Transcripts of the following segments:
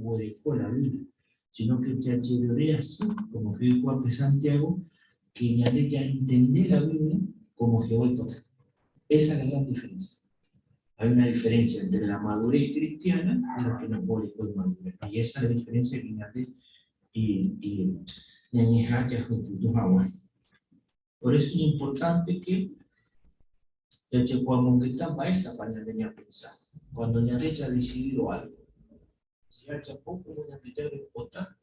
jaguereko la Biblia, sino que jajerure asy, como he'i kuápe Santiago, que ñande jaentende la Biblia como Jehová oipota. Esa es la gran diferencia. Hay una diferencia entre la madurez cristiana y los que no guereko madurez. Y esa es la diferencia que ñande y ñañeha'ã jahupyty hag̃ua. Por eso es importante que jajekuaamongeta mba'éichapa ñande ñapensa cuando ñande ja decidido algo. Jajapo como Ñandejára oipota,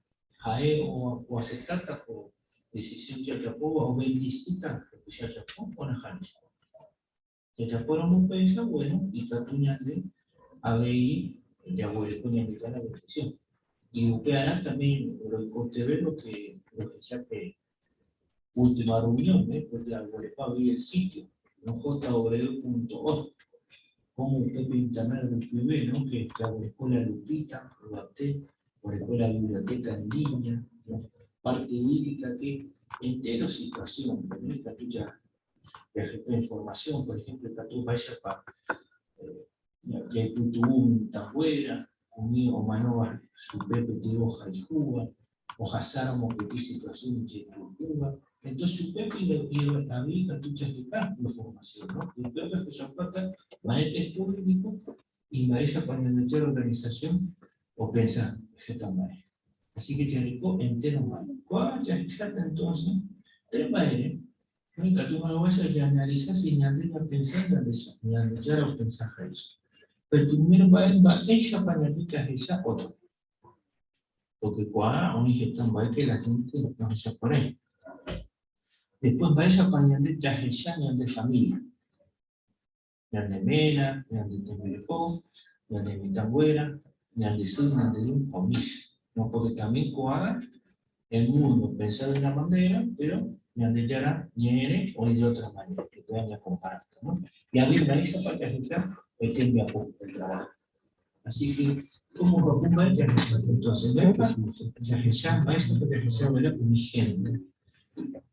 ha'e oaceptáta ko decisión jajapóva, obendicíta lo que jajapo o nahániri. Jajapóramo upéicha, bueno, ikatu ñande avei jaguereko Ñandejára bendición. Y upearã también roikotevẽ lo que rohecha pe última reunión-pe, pues jaguereko avei el sitio, no jw.org, como upépe internet rupive, no, que jaguereko la lupita, yvate, guereko la biblioteca en línea, no, parte bíblica que entero situación, ¿no? Ikatu ja Jaheka información, por ejemplo, ikatu mba'éichapa jaipytu'u mitãnguéra, umi omanóva chupe peteĩ ohayhúva, ohasáramo peteĩ situación ijetu'úva. Entonces upépe avei ikatu jaheka información, ¿no? Y upépe jahechaukáta mba'e texto bíblico y mba'éichapa Ñandejára organización opensa heta mba'e. Así que jareko entero mba'e. Ko'ág̃a jahecháta entonces tres mba'ére Ikatu hag̃uáicha jaanalisa si ñande ñapensa Ñandejára opensaháicha. Pe primero mba'e mba'éichapa ñande jahecha ótrope. Pórke ko'ág̃a oĩ heta mba'e ke la hénte ndohechaporãi. Después mba'éichapa ñande jahecha ñande família. Ñande ména, ñande tembireko, ñane mitãnguéra, ñande sy, ñande ru ha umícha. No, porque también ko'ág̃a el mundo opensa de una manera, pero Ñandejára ñe'ẽre oĩ de otra manera, que upéva ñakomparárta, no? Y avei mba'éichapa jahecha pe tembiapo, el trabajo. Así que, cómo ro'u mba'e jahecháta? Entonces, mba'épa jahecha, mba'éichapa jahecha va'erã umi hénte?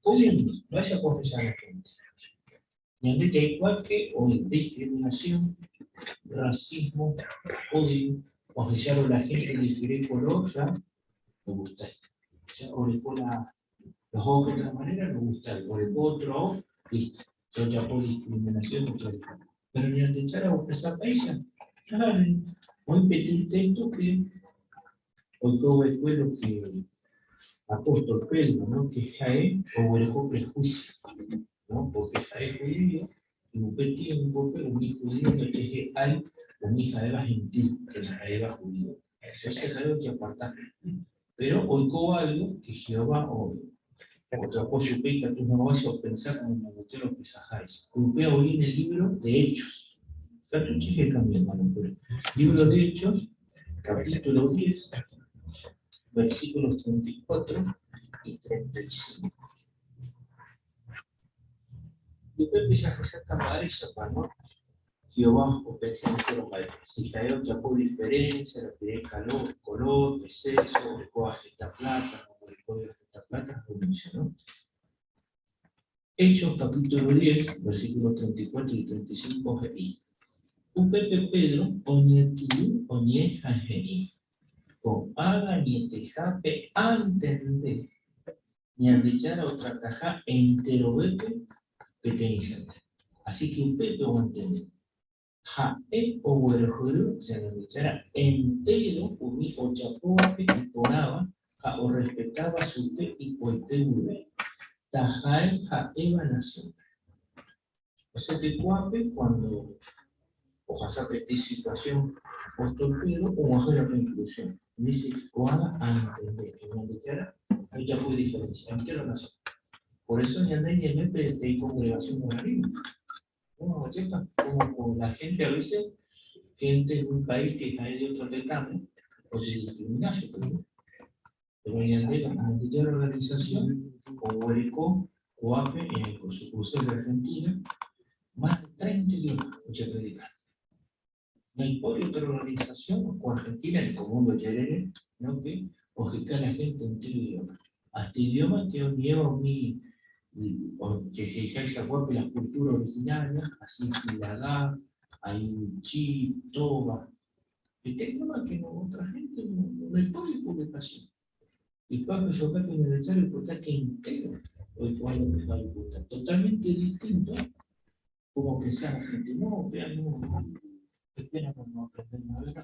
Ko mundo, mba'éichapa ohecha la hénte? Ñande jaikuaáke oĩ discriminación, racismo, odio, ohecháro la gente diferente color ya no gustái. Ya oreko la los ojos de otra manera no gustái, oreko otro ojo, listo. Ya ojapo discriminación ojapo. Pero Ñandejára opensa péicha. Claro, oĩ peteĩ texto que oiko va'ekue lo que apóstol Pedro, ¿no? Que ha'e oguereko prejuicio. ¿no? Porque ha'e judío, y upe tiémpope umi judío ndojehe'ái umi ha'éva gentil, que ha'éva judío. Entonces ha'e ojeaparta. Péro oiko álgo que Jehová odia. Ojapo chupe ikatu hag̃uáicha opensa kómo Ñandejára opensaháicha. Upéva oĩ en el lívro de Hechos. Ikatu jehekami, ermanokuéra. Lívro de Hechos, capítulo 10, versículos 34 y 35. Upépe jahecháta mba'éichapa, no? Jehová opensa entéro mba'épe. Si ha'e ojapo diferénsia la peẽ kalor, kolór, pe séxo, orekóva heta pláta, orekóiva heta pláta ha umícha, no? Hechos capítulo 10, versículos 34 y 35 he'i, Upépe Pedro oñepyrũ oñe'ẽ ha he'i, Ko'ág̃a añetehápe antende Ñandejára otrataha enterovépe peteĩchante. Así que upépe oantende. Ha'e oguerohory, o sea, Ñandejára, entéro umi ojapóvape iporãva ha orrespetáva chupe ipoite guive, taha'e ha'éva nasiónpe. O sea que kuápe cuando ohasa peteĩ situación apóstol Pedro og̃uahẽ la conclusión, dice, Ko'ág̃a antende que Ñandejára ojapói diferencia entero nación. Por eso ñande ñaime peteĩ congregación guaraníme. Uno ojépa, como con la gente a veces, gente de un país que ha'e de otro tetãme, ojediscrimina chupe. Péro ñande Ñandejára organización oguereko ko'ápe en sucursal de Argentina más de 30 idiomas ojepredika. Ndaipóri otra organización ko Argentina ni ko mundo jerére no que oheka la gente entero idioma. Hasta idioma que oñe'ẽva umi ojehejáicha kuápe las culturas originarias, así Pilagá, Ayuchi, Toba. Peteĩ idioma que otra gente no. Ndaipóri publicación. Ipápe Jehová Ñandejára oipota que entero oikuaa lo que Jehová oipota. Totalmente distinto como pensaba la gente. No, upéva no, qué pena no no aprender nada.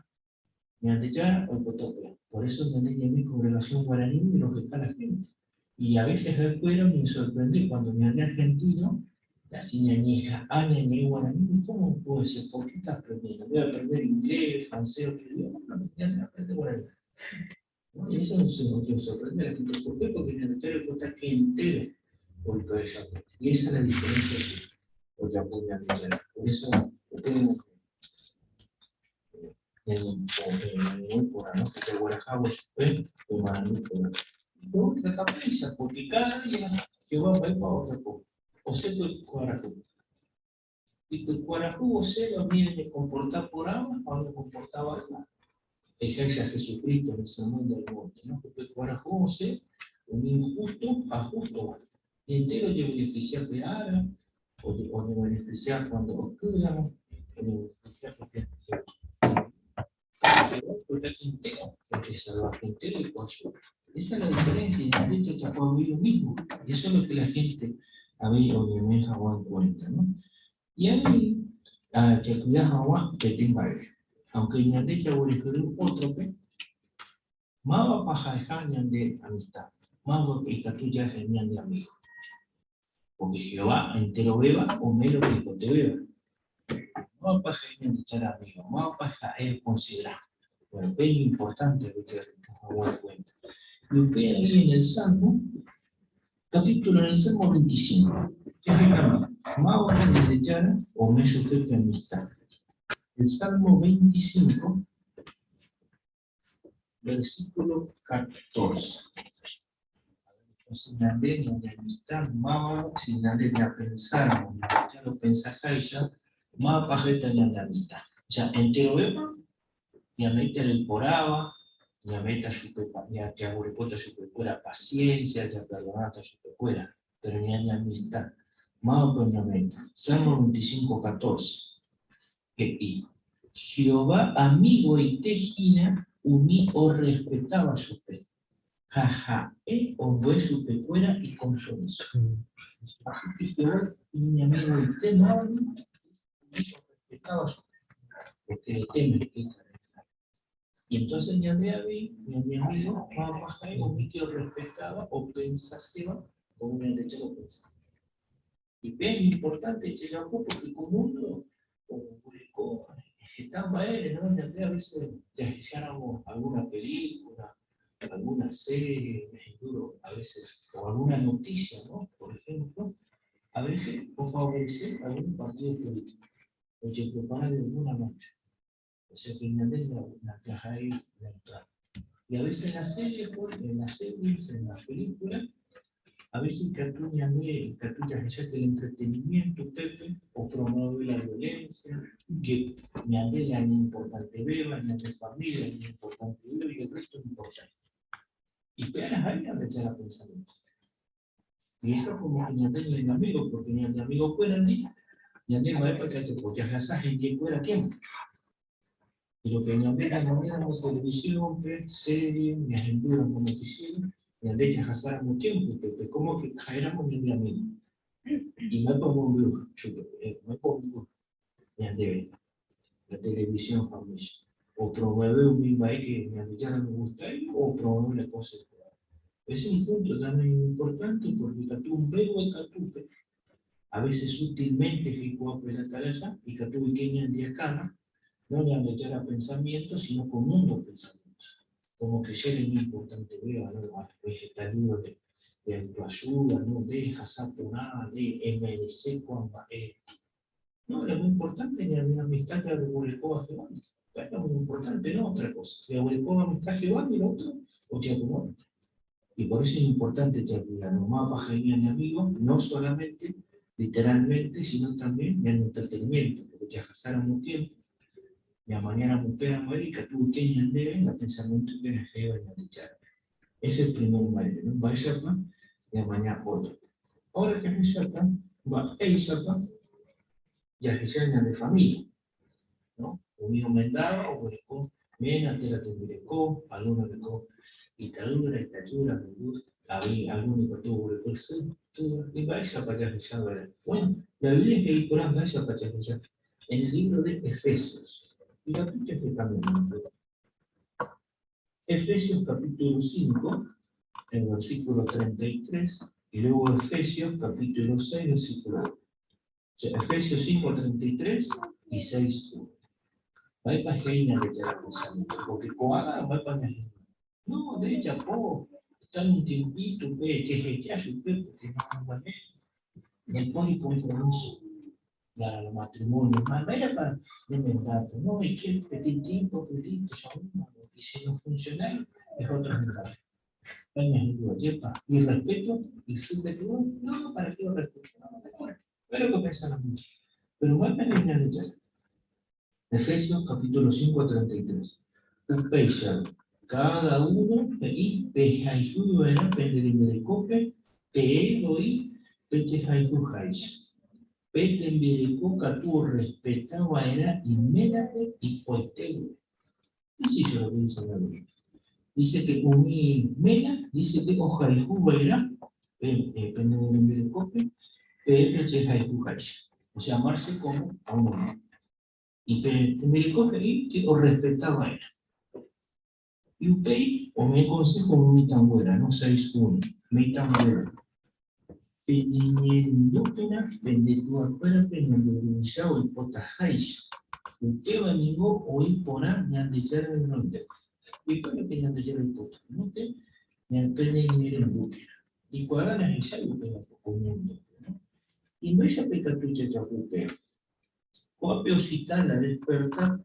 Ñandejára oipota upéva. Por eso ñande ñaime congregación guaraní y lo que está la gente. Y a veces ha'ekuéra oñesorprende cuando ñande argentino, así ñañeja, ah, ñañe guaraní, ¿cómo puede ser? ¿Por qué estás aprendiendo? Voy a aprender inglés, francés, otro idioma. No, ñande aprende guaraní. ¿No? Y eso nos sorprende a la gente. ¿Por qué? Porque Ñandejára oipota que entero oiko hesape. Y esa es la diferencia que ojapo Ñandejára. Por eso ustedes ñañemoĩ porã, ¿no? Jaguerahávo chupe omarandu porã. Otra tapéicha, porque cada día Jehová mba'épa ojapo, osẽ pe kuarahy. Y pe kuarahy osẽva umi oñekomporta porãva ha oñekomporta vaíva. He'iháicha Jesucristo en el Sermón del Monte, ¿no? Pe kuarahy osẽ umi injusto ha jústova. Entéro ojebeneficia pe ára, oñebeneficia cuando okýramo, oñebeneficia porque Esa es la diferencia, y de hecho Chapó lo mismo. Y eso es lo que la gente a ver o me en cuenta, ¿no? Y ahí, a que agua que tenga Aunque ñande otro pe, mava paja ñande amistad, mava tuya ñande amigo. Porque Jehová entero beba o melo que te beba. Mava paja ñande echar amigo, mava paja es considerar. Bueno, es importante que te en cuenta. Y usted ahí en el Salmo, capítulo en el Salmo 25, que es Mava ñande echar o me que amistad. El Salmo 25, versículo 14. Sin de amistad, mava, sin de pensar, ya lo pensajáis, mava pajeta de amistad. O sea, entero beba, ni a meta el poraba, ni a meta su ni a que agurepota su pecuera paciencia, ya perdonata su pecuera, pero ni a amistad. Mava con meta. Salmo 25, 14. Que y Jehová amigo y tejina umi o respetaba su fe. Jaja, e o su pecuera y compromiso. Así que Jehová, mi amigo y tema, respetaba su fe, porque le teme que Y entonces mi amigo, mi amigo, o que respetaba o pensaba como una derecha lo pensaba. Y bien importante que yo porque como uno, como publicó, estaba él, ¿no? A veces ya hiciéramos alguna película, alguna serie, duro, a veces, o alguna noticia, ¿no? Por ejemplo, a veces o favorecer algún partido político, o se prepara de alguna manera. O sea que la, la caja ahí la entrada. Y a veces en las series, en las series, en las películas, a veces Catuña ya que el entretenimiento, Pepe, o promueve la violencia, que ñande ni importante beba, ni familia, ni importante beba, y el resto no importa. Y penas ahí donde echar a pensamiento. Y eso como que ñande ni amigo, porque ñande amigo fuera ni ñande no es porque te porque en que fuera tiempo. Pero que ñande la manera televisión, serie, ni agendura como noticiero, ñande que jasáramos tiempo, porque como que caéramos ni amigo. Y me pongo un brujo, me pongo un brujo. Ñande la televisión famosa. O promueve un mismo ahí que ya no me gusta o promueve la cosa. Ese es un punto también importante porque un bebo de catupe, a veces sutilmente ficó a la y catupe que ñande acá, no le han de echar a pensamiento, sino con mundo pensamiento. Como que ya es muy importante, vea, ¿no? Vegetal de, de autoayuda, ¿no? De jasapuná, de MLC, cuando No, era muy importante ni la amistad que publicó a Jehová. Era muy importante, no otra cosa. Le publicó amistad a Jehová y el otro, o Chiapuná. Y por eso es importante la mapa genial de amigos, no solamente literalmente, sino también en el entretenimiento, porque ya pasaron un tiempo, y a mañana mujer América tuvo que entender el pensamiento que en la dicha. Ese es el primer baile, ¿no? Va a y a mañana otro. Ahora que es va a ya que sea de familia, ¿no? O mío mendaba o Ména térã tembireko, algúno oreko ita'ýra, itajýra, memby, avei algúno ikatu oguereko isy, túva, ni mba'éichapa jahecha va'erã. Bueno, la Biblia he'i porã mba'éichapa jahecha en el libro de Efesios. Ikatu jahekami upéva. Efesios capítulo 5, el versículo 33, y luego Efesios capítulo 6, versículo 1. O sea, Efesios 5, 33 y 6, 1. Mba'épa he'i Ñandejára pensamiento? Porque ko'ág̃a mba'épa ñahendu? No, de japo, está un tiempito pe jeheja chupe porque nomomba'e ndaipóri compromiso la matrimonio. Ma mba'érepa nemendáta? No, oike peteĩ tiempo pe listo, ya y si no funcionái, es otro hendápe. Ñahendu ajépa, y respeto, y sýpe túva, no, para qué lo respeto, no, no, pero que pensa la mucha. Pero mba'épa he'i Ñandejára? Efesios capítulo 5, 33. Upéicha, káda uno he'i pehayhu va'erã pende rembirekópe peẽ voi pejehayhuháicha. Pe tembireko katu orrespeta va'erã iménape ipoite guive. Sencillo lo que dice la Biblia. Dice que umi ména, dice que ohayhu va'erã pende rembirekópe peẽ pejehayhuháicha. O sea, amarse como a uno mismo. Y pe tembireko he'i que orrespeta va'erã. Y upéi ome'ẽ consejo umi mitãnguéra, no 6, 1. Mitãnguéra, Peñeñerendúkena pende tuakuérape ñande Ruvicha oipotaháicha. Upéva ningo oĩ porã Ñandejára renondépe. Oikuaáke Ñandejára oipota, no te peñeñerendúkena. Ikuaa nahechái upéva ko múndope, no? Imba'éichapa ikatu jajapo upéva? Ko'ápe osita la Despertad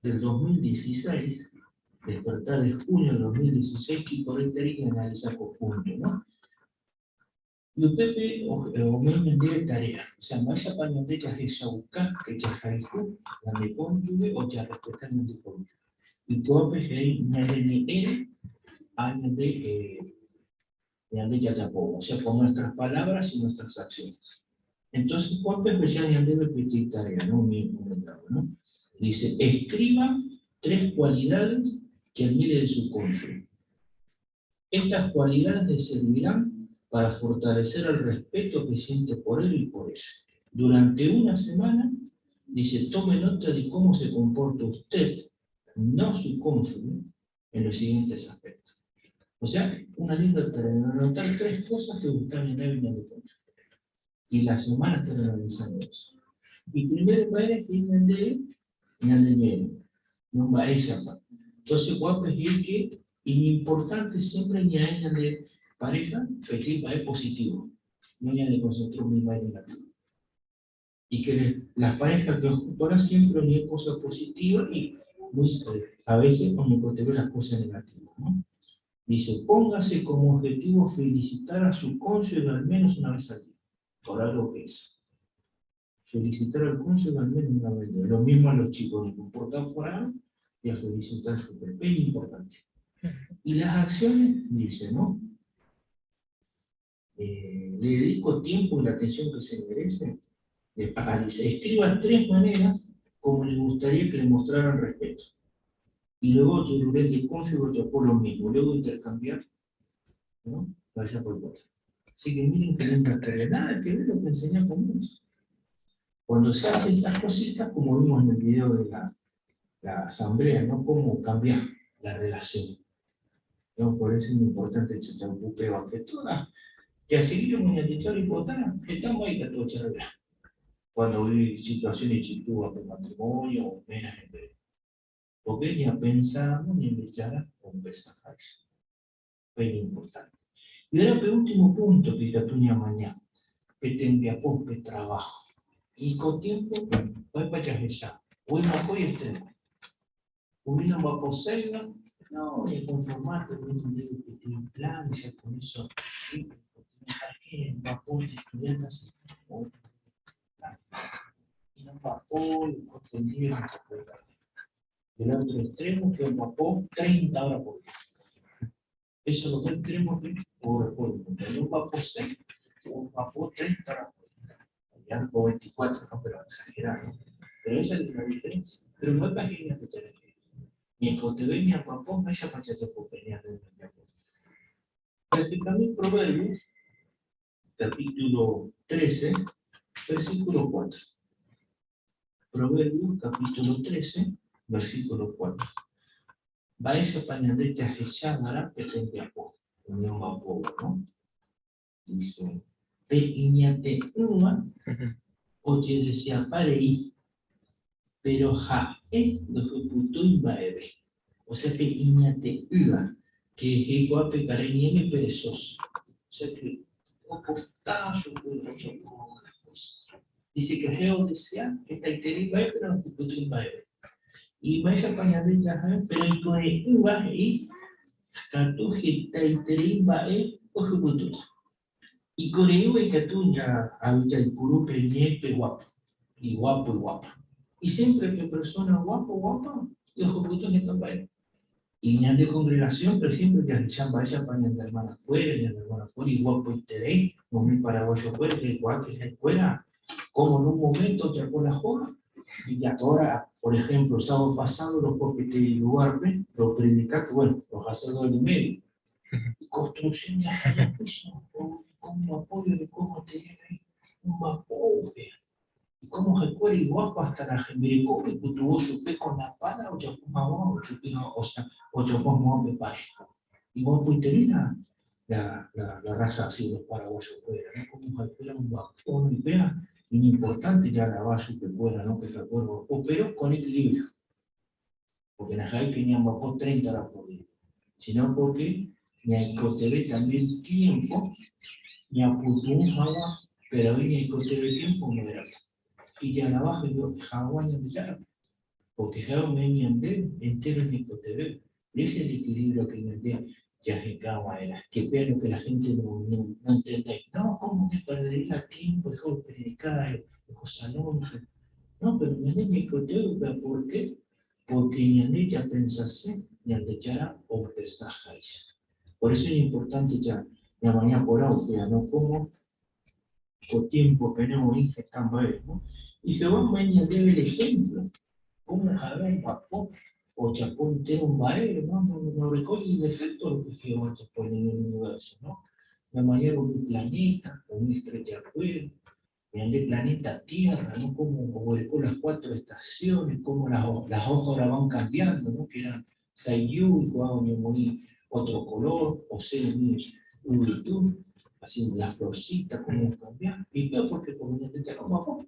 del 2016, Despertad de junio del 2016, iporãiterei ñaanalisa ko púnto, no? Y upépe ome'ẽ ñandéve tarea, o sea, mba'éichapa ñande jahechauka pe jahayhu ñande cónyuge o jarrespeta ñande cónyuge. Y ko'ápe he'i ñane ñe'ẽre ha ñande, ñande jajapóva, o sea, con nuestras palabras y nuestras acciones. Entonces, ko'ápe ohecha ñandéve peteĩ tarea, ¿no? Umi omendáva, ¿no? Dice, escriba tres cualidades que admire de su cónyuge. Estas cualidades le servirán para fortalecer el respeto que siente por él y por ella. Durante una semana, dice, tome nota de cómo se comporta usted, no su cónyuge, en los siguientes aspectos. O sea, una linda tarea, anotar tres cosas que gustan en él y en el cónyuge. Y la semana están analizando eso. Y primero mba'ére he'i ñande ñande ñe'ẽ, no mba'éichapa. Entonces ko'ápe he'i que iñimportante siempre ñaẽ ñande pareja peteĩ mba'e positivo, no ñane concentra umi mba'e negativo. Y que las parejas que ocupará siempre oñe'ẽ cosa positiva y muy, a veces oñekotevẽ las cosas negativas, ¿no? Dice, póngase como objetivo felicitar a su cónyuge al menos una vez al día, por algo que hizo. Felicitar al cónyuge al menos una vez al día. Lo mismo a los chicos, de comportar por algo y a felicitar su papel importante. Y las acciones, dice, ¿no? Le dedico tiempo y la atención que se merece. Acá dice, escriba tres maneras como le gustaría que le mostraran respeto. Y luego yo de cónyuge yo por lo mismo, luego intercambiar, ¿no? Vaya por otro. Así que miren que linda tarea, nada que ver lo que enseña con eso. Cuando se hacen estas cositas, como vimos en el video de la asamblea, ¿no? Cómo cambiar la relación. ¿No? Por eso es muy importante el chachampupeo, que todas, que a seguir un muñequito y botana, estamos ahí que todo charla. Cuando hay situaciones chitúas de matrimonio o menos en vez. Porque ni a pensamos ni en echar con pesajes. Es importante. Y ahora el último punto que ya mañana, que te pe trabajo. Y con tiempo, voy para allá. Hoy no voy a este. Umi nombaposéiva, no, oñekonformáta umi ñandéve peteĩ plan ya con eso, para qué mba'apo estudiáta si y nomba'apói otro día no se puede Del otro extremo que mba'apo 30 horas por día. Eso es lo que extremo que corresponde. No mba'aposéi o mba'apo 30 horas por día. Ya o 24, no, pero exagerar, ¿no? Pero esa es la diferencia. Pero no es página que tenés. Ñaikotevẽ ñamba'apo mba'éichapa jajapo pe ñande rembiapo. Jahekami Proverbios capítulo 13, versículo 4. Proverbios capítulo 13, versículo 4. Mba'éichapa ñande jahechava'erã pe tembiapo umi omba'apóva, no? Dice, pe iñate'ỹva ojedeseapa rei, péro ha'e ndohupytýi mba'eve. O sea pe iñate'ỹva, que he'ikuaa pe karai ñe'ẽme perezoso. O sea que opota chupe ojapo hag̃ua kósa. Dice que ha'e odesea hetaiterei mba'e péro ndohupytýi mba'eve. Imba'éichapa ñande jaha péro iko'ẽ'ỹva he'i Katu hetaiterei mba'e ohypytúta. Ikore'ỹva ikatu jaipuru pe ñe'ẽ pe guapo, iguapo, iguapa. Y siempre pe persona guapo, guapa, ohypytu heta mba'e. Y ñande congregación-pe siempre jahecha mba'éichapa ñande hermana-kuéra, ñande hermano-kuéra iguapoiterei, umi paraguayo-kuéra jaikuaa que ha'ekuéra como en un momento ojapo la joda y ahora, por ejemplo, el sábado pasado roho peteĩ lugar-pe ropredica que bueno, rohasa dos hora y medio. Construcción ya hasta el piso, con apoyo de cómo tenían ahí un vapor. Y cómo ha'ekuéra iguapo hasta la hembirekópe ipytyvõ chupe con la pala ojapo hag̃ua ojupi o sea, ojapo hag̃ua pe pare. Iguapoiterei la la la la raza así los paraguayos kuéra, no? Cómo ha'ekuéra omba'apo upéva iñimportante jaalava chupekuéra, no? Pe ha'ekuéra omba'apo, pero con equilibrio. Porque ndaha'éi que ñamba'apo 30 horas por día, sino porque ñaikotevẽ también tiempo ñapytu'ũ hag̃ua, pero avei ñaikotevẽ tiempo moderado. Y jaalava hag̃ua Ñandejárape, porque ha'e ome'ẽ ñandéve entero ñaikotevẽva. Ese es el equilibrio que ñande jaheka va'erã, que péa lo que la gente no, no, no entendéi. No, cómo que perdería tiempo, dejó de predicar, dejó salón. No, pero ñande ñaikotevẽ upéva, ¿por qué? Porque ñande japensase Ñandejára opensaháicha. Por eso es importante ya ñamaña porã upéva, no como ko tiémpope oĩ heta mba'e, no? Y Jehová ome'ẽ ñandéve el ejemplo, cómo ha'e omba'apo ojapo entéro mba'e, no, no, no orekói idefékto lo que Jehová ojapo en el universo, no? Ñamaña umi planéta, umi estrellakuéra, ñande planeta Tierra, no? Cómo oguereko las cuatro estaciones, cómo las, las hojas ahora van cambiando, no? Que eran sa'yju, ko'ág̃a oñemoĩ otro color, osẽ umi yvytu, así las florcitas, cómo cambia, y todo porque como ñandejára omba'apo.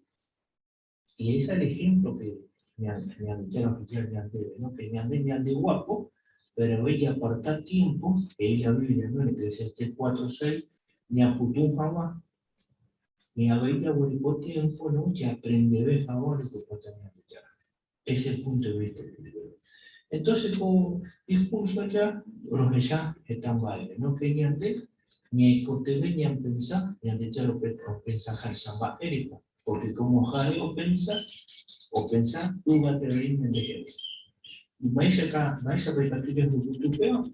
Y ese es el ejemplo que ñandejára oheja ñandéve, no? Que ñande ñande guapo, pero ella aparta tiempo, he'i la Biblia, no? En Eclesiastés 4, 6, ñapytũ hag̃ua, ni avei jaguereko tiempo, no? Japrendeve hag̃ua orekopáta Ñandejára. Ese es el punto de vista que yo veo. Entonces ko discurso aja rohecha heta mba'ére, no ke ñande ñaikotevẽ ñapensa Ñandejára opensaháicha. Mba'érepa? Porque como ha'e opensa, opensa yvaterei ñandehegui. Mba'éichapa ikatu jahupyty upéva?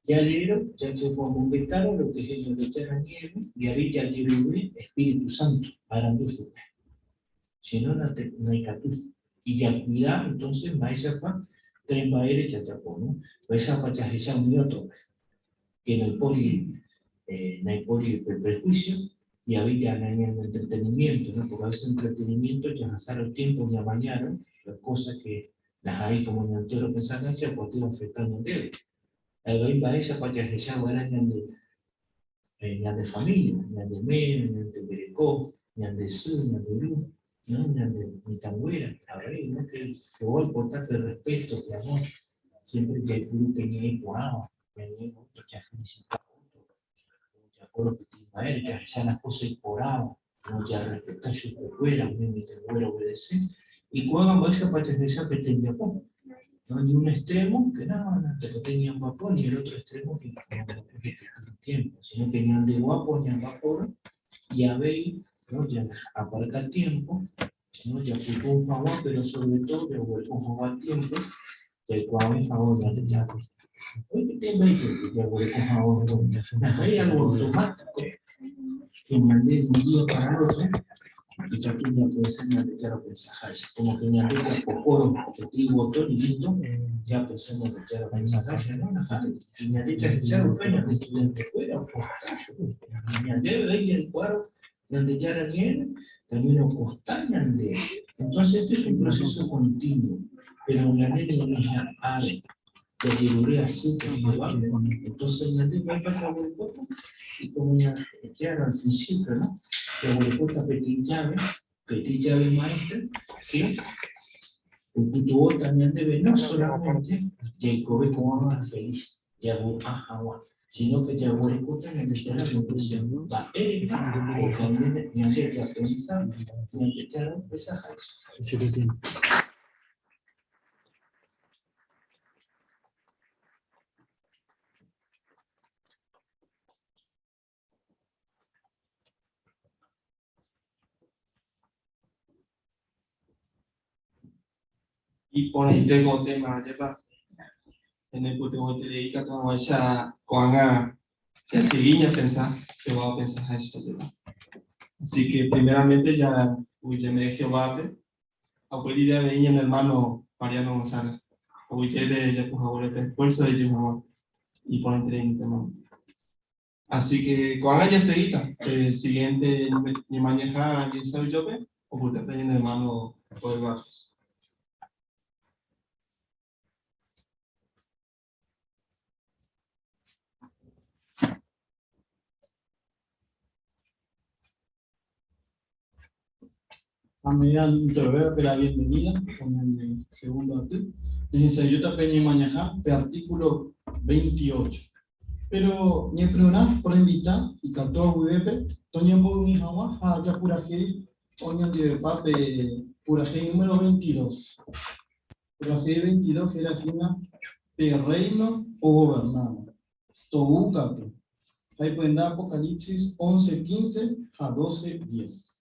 Jaleérõ, jajepomongetárõ lo que he'i Ñandejára Ñe'ẽme, javei jajerure Espíritu Santo arandu chupe. Si no, naikatúi. Ijakuida entonces mba'éichapa tres mba'ére jajapo, no? Mba'éichapa jahecha umi ótrope, ke naipóri naipóri pe prejuicio y avei ñane entretenimiento, no? Porque a veces entretenimiento jahasárõ tiempo ñamañárõ las cosas que ndaha'éi como ñande ropensaháicha opoty oafecta ñandéve. Avei mba'éichapa jahecha va'erã ñande ñande familia, ñande ména, ñande tembirekó, ñande sy, ñande ru, ¿no? Ñande mitãnguéra, avei, ¿no? Que Jehová oipota pe respeto, pe amor, siempre jaipuru pe ñe'ẽ porãva, ñañe'ẽ otro, jafelicita otro, ojapo lo peteĩ mba'ére, jahecha las cosas iporãva, ¿no? Jarrespeta chupekuéra, umi mitãnguéra obedece, y ko'ág̃a mba'éichapa jahecha pe tembiapo, No, ni un extremo que no, no, tekotevẽ ñamba'apo, ni el otro extremo que no tiempo, sino que ñande guapo, ñamba'apo, y avei, ¿no? Ya aparca el tiempo, ¿no? Ya puso un jagua, pero sobre todo ya un jagua tiempo, jaikuaave jagua Ñandejára. Hoy peteĩ mba'e jaguereko jagua Ñandejára. Hay algo automático que ñande de un día para el otro. Ikatu ñapensa Ñandejára opensaháicha. Como que ñande japokórõ peteĩ botón y listo, japensa Ñandejára opensaháicha. No, nahániri. Y ñande jahecha upe ñande estudiante-kuéra okosta chupe. Ñandéve avei jaikuaárõ Ñandejára ñe'ẽme, también okosta ñandéve. Entonces, este es un proceso continuo, pero ñande ñañeha'ãve jajerure asy pe Jehovápe, entonces ñande mba'épa jaguerekóta? Y como ñañe'ẽrõ al principio, no? Jaguerekóta peteĩ llave, peteĩ llave maestra, ¿sí? Oipytyvõta ñandéve no solamente jaikove ko'ág̃a feliz, javy'a hag̃ua, sino que jaguerekóta Ñandejára bendición. Mba'érepa? Porque ñande japensa Ñandejára opensaháicha. Iporãite ko téma, ajépa ñanepytyvõiterei ikatu hag̃uáicha ko'ág̃a jasegi ñapensa Jehová opensaháicha, ajépa. Así que primeramente ja aguyjeme Jehovápe ha upe rire avei ñane ermáno Mariano González. Aguyjére japu haguére pe esfuerzo reju hag̃ua iporãiterei téma. Así que ko'ág̃a jasegíta pe siguiente ñemañaha ñe'ẽsa'ỹijópe opytáta ñane ermáno Joel Barrios. Ame'ẽ la bienvenida con el segundo aty. Ñañesa'ỹijóta pe ñemañaha pe artículo 28. Pero ñepyrũrã roinvita ikatu aguivépe toñemboymi hag̃ua ha japurahéi oñondivepa pe purahéi número 22. Purahéi 22 héra hína Pe Rréino ogovernáva. Tou katu. Ha ipyenda Apocalipsis 11, 15 ha 12, 10.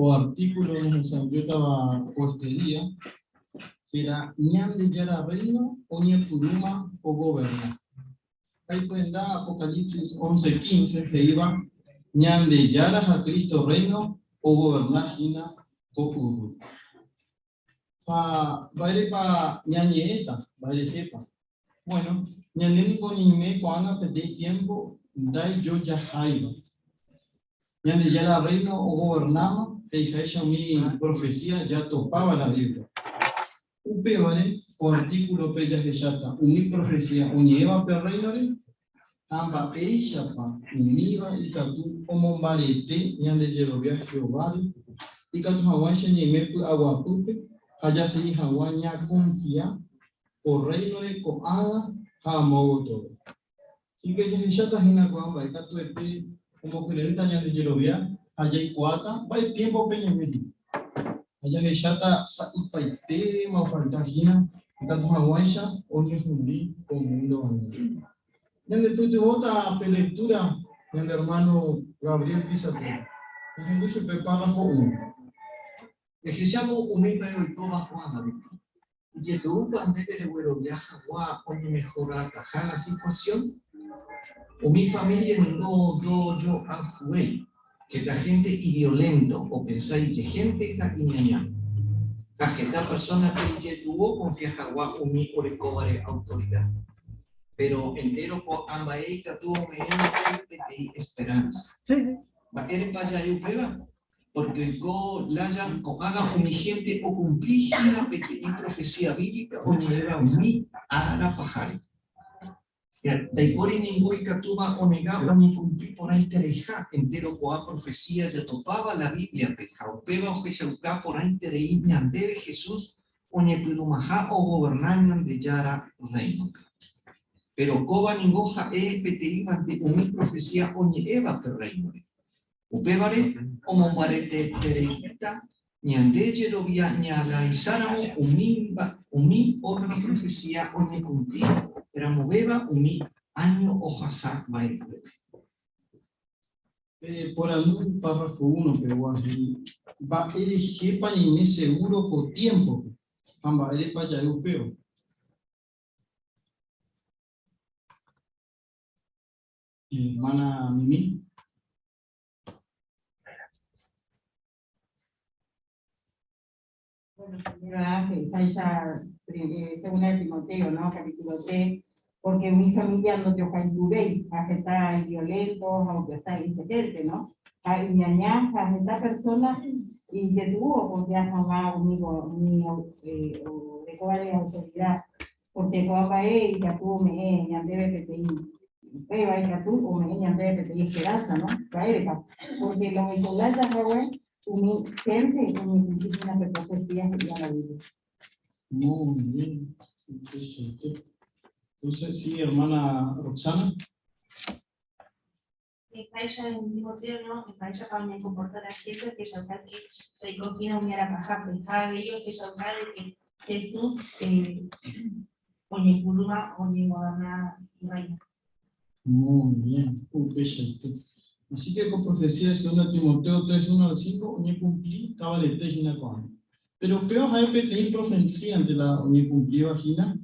Ko artículo ñahesa'ỹijótava ko este día héra Ñandejára Rréino oñepyrũma ogoverna. Ha ipyenda Apocalipsis 11:15 he'íva Ñandejára ha Cristo Rréino ogoverna hína ko yvy. Ha mba'érepa ñañe'ẽta? Mba'erehépa? Bueno, ñande niko ñaime ko'ág̃a peteĩ tiémpo ndaijojaháiva. Ñandejára Rréino ogovernáma he'iháicha umi profesía jatopáva la Biblia. Upévare, ko artíkulope jahecháta umi profesía oñe'ẽva pe Rréinore ha mba'éichapa umíva ikatu omombarete ñande jerovia Jehováre ikatu hag̃uáicha ñaime py'aguapýpe ha jasegi hag̃ua ñakonfia ko Rréinore ko'ág̃a ha amo gotyo. Síke jahecháta hína ko'ã mba'e katuete omokyre'ỹta ñande jerovia ha jaikuaáta mba'e tiémpope ñaime hína. Ha jahecháta sa'ipaitéma ofalta hína ikatu hag̃uáicha oñehundi ko múndo aña. Ñanepytyvõta pe lektúra ñande ermáno Gabriel Pisapia. Ñahendu chupe párrafo uno. Ehechávo umi mba'e oikóva ko'ág̃a rupi, Ijetu'úpa ndéve reguerovia hag̃ua oñemehorataha la situasión? Umi família ningo ndojoayhuvéi, heta hénte iviolénto, opensa ijehénte ha iñaña. Ha heta persónape ijetu'u okonfia hag̃ua umi orekóvare autorida. Péro entéro ko'ã mba'e ikatu ome'ẽ ñandéve peteĩ esperánsa. Mba'érepa ja'e upéva? Pórke oiko lája ko'ág̃a umi hénte okumpli hína peteĩ profesía bíblica oñe'ẽva umi ára paháre. Ndaipóri ningo ikatúva onega oñekumpli porãitereiha entéro ko'ã profesía jatopáva la Bíbliape ha upéva ohechauka porãiterei ñandéve Jesús oñepyrũmaha ogoverna Ñandejára Rréinope. Péro kóva ningo ha'e peteĩvante umi profesía oñe'ẽva pe Rréinore. Upévare omombaretetereíta ñande jerovia ñaanalisáramo umi ótra profesía oñekumpli ramovéva umi áño ohasa va'ekuépe. Pe porandu párrafo uno pegua he'i, Mba'erehépa ñaime segúro ko tiémpope, ha mba'érepa ja'e upéva? Hermana Mimi. Bueno, primero he'iháicha segunda de Timoteo, ¿no? Capítulo 3, porque umi familia ndojohayhuvéi ha heta iviolénto ha opiasa ijehénte, ¿no? Ha iñaña ha heta persona ijetu'u okonfia hag̃ua umi umi orekóvare autoridad. Pórke ko'ã mba'e ikatu ome'ẽ ñandéve peteĩ, upéva ikatu ome'ẽ ñandéve peteĩ esperánsa, no? Mba'érepa? Pórke lo oikolája hague umi hénte oñekumpli hína pe profesía he'íva la Biblia. Muy bien. Entonces, sí, hermana Roxana. Mba'éicha Timoteo no, mba'éichapa oñekomporta la hénte ohechauka ke oiko hína umi ára pahápe, ha avei ohechauka de ke Jesús oñepyrũma oñegoverna Irréino. Muy bien, upeichaite. Así que ko profecía de segunda Timoteo 3, 1 al 5 oñekumpli kavalete hína ko'ág̃a. Péro upéva ha'e peteĩ profesíante la oñekumplíva hína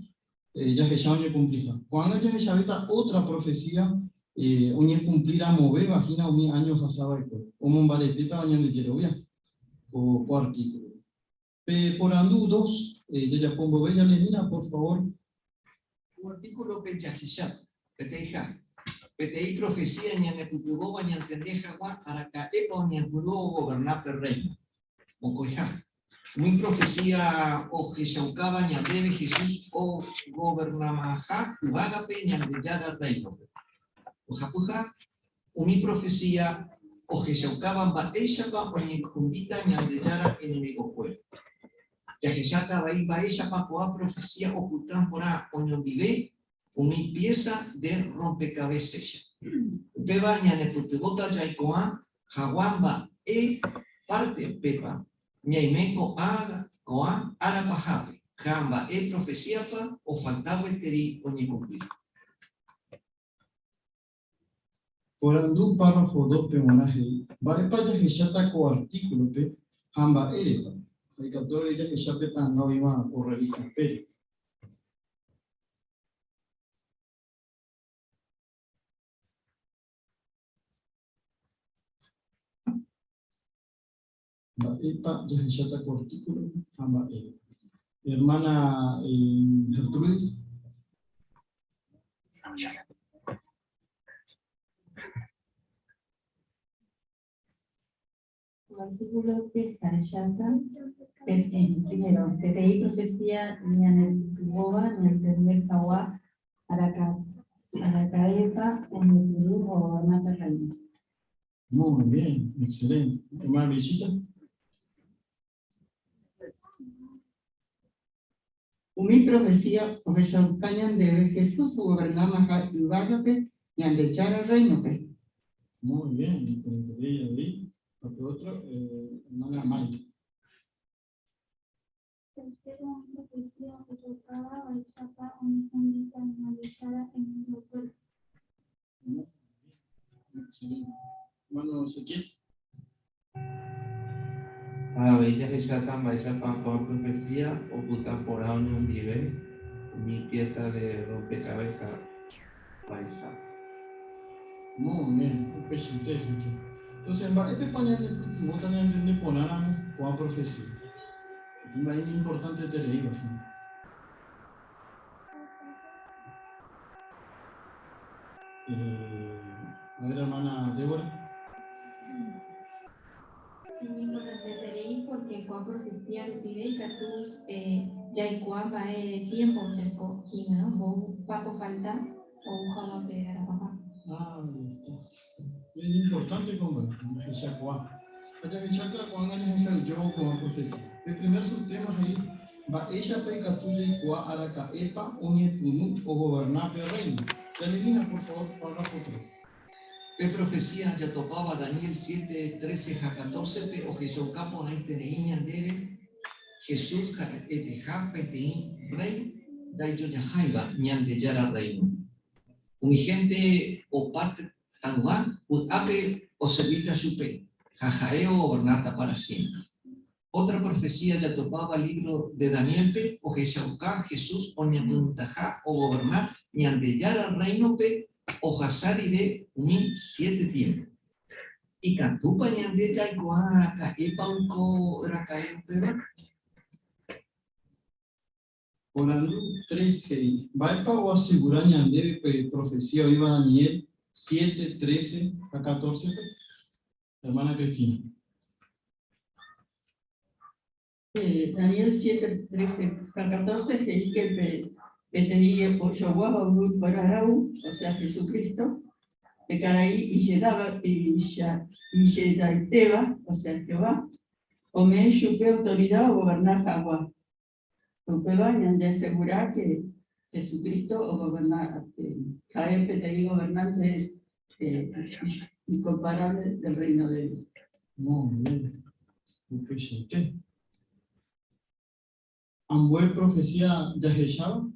Jahecha oñekumpliha. Ko'ág̃a jahechavéta ótra profesía oñekumpli ramovéva hína umi áño ohasa va'ekue, omombaretétava ñande jerovia ko artíkulope. Pe porandu dos, jajapo mboyve jaleemína por favór. Ko artíkulope jahecha peteĩha, peteĩ profesía ñanepytyvõva ñantende hag̃ua araka'épa oñepyrũ ogoverna pe Rréino. Mokõiha, umi profesía ohechaukáva ñandéve Jesús ogovernamaha yvágape Ñandejára Rréinope. Ohapyha, umi profesía ohechaukáva mba'éichapa oñehundíta Ñandejára enemigokuéra. Jahecháta avei mba'éichapa ko'ã profesía opyta porã oñondive umi piésa de rompekavésaicha. Upéva ñanepytyvõta jaikuaa haguã mba'e párte pépa ñaime ko'ã ára pahápe ha mba'e profesíapa ofalta gueteri oñekumpli. Porandu párrafo dóspe g̃uarã he'i, Mba'épa jahecháta ko artíkulope? Ha mba'érepa? Ha ikatu avei jahecha pe ta'anga oĩva ko revista pére. Mba'épa jahecháta ko artículo-pe ha mba'érepa? Hermana Gertrudis. Ko artículo-pe jahecháta, primero, peteĩ profecía ñanepytyvõva ñantende hag̃ua araka'épa oñepyrũ ogovernáta Rréino. Muy bien, excelente. Hermana Luisita. Umi profesía ohechauka ñandéve Jesús ogovernámaha yvágape Ñandejára Rréinope. Muy bien, iporãiterei avei. Ha pe ótro, hermana Mayra. Tercero, oĩ profesía ohechaukáva vaichápa oñehundíta Ñandejára enemigokuéra. Hermano Ezequiel. Ha avei jahecháta mba'éichapa ko'ã profesía opyta porã oñondive umi piésa de rompecabeza vaicha. Muy bien, upeichaite Ezequiel. Entonces, mba'épepa ñanepytyvõta ñantende porãramo ko'ã profesía? Peteĩ mba'e iñimportantetereíva hína. A ver, hermana Débora. Iñimportanteterei pórke ko'ã profesía rupive ikatu jaikuaa mba'e tiémpo oserko hína, no? Mboýpa ofalta ou hag̃ua pe ára paha. Ah, está. Bien importante ko mba'e, jahechakuaa. Ha jahecháta ko'ág̃a jahesa'ỹijóvo ko'ã profesía. Pe primer subtema he'i Mba'éichapa ikatu jaikuaa araka'épa oñepyrũ ogoverna pe Rréino? Jalemína por favór párrafo tres. Pe profesía jatopáva Daniel siete, trece ha catorce-pe ohechauka porãiterei ñandéve Jesús ha'eteha peteĩ Rréi ndaijojaháiva Ñandejára Rréino. Umi hénte opa tetãygua vy'ápe oservíta chupe ha ha'e ogovernáta pára siémpre. Ótra profesía jatopáva lívro de Daniélpe ohechauka Jesús oñepyrũtaha ogoverna Ñandejára Rréinope ohasa rire umi siete tiémpo. Ikatúpa ñande jaikuaa araka'épa oiko raka'e upéva? Porandu tres he'i, Mba'épa oasegura ñandéve pe profesía oĩva Daniel siete, trece ha catorce-pe? Hermana Cristina. Daniel siete, trece ha catorce he'i ke pe peteĩ ojoguáva yvy porarau, osea Jesucristo, pe karai ijedáva ijedaitéva, osea Jehová, ome'ẽ chupe autorida ogoverna hag̃ua. Upéva ñande asegura ke Jesucristo ogoverna, ha'e peteĩ governante incomparable del Reino de Dios. Muy bien. Upeichaite. Ambue profecía jahecháva?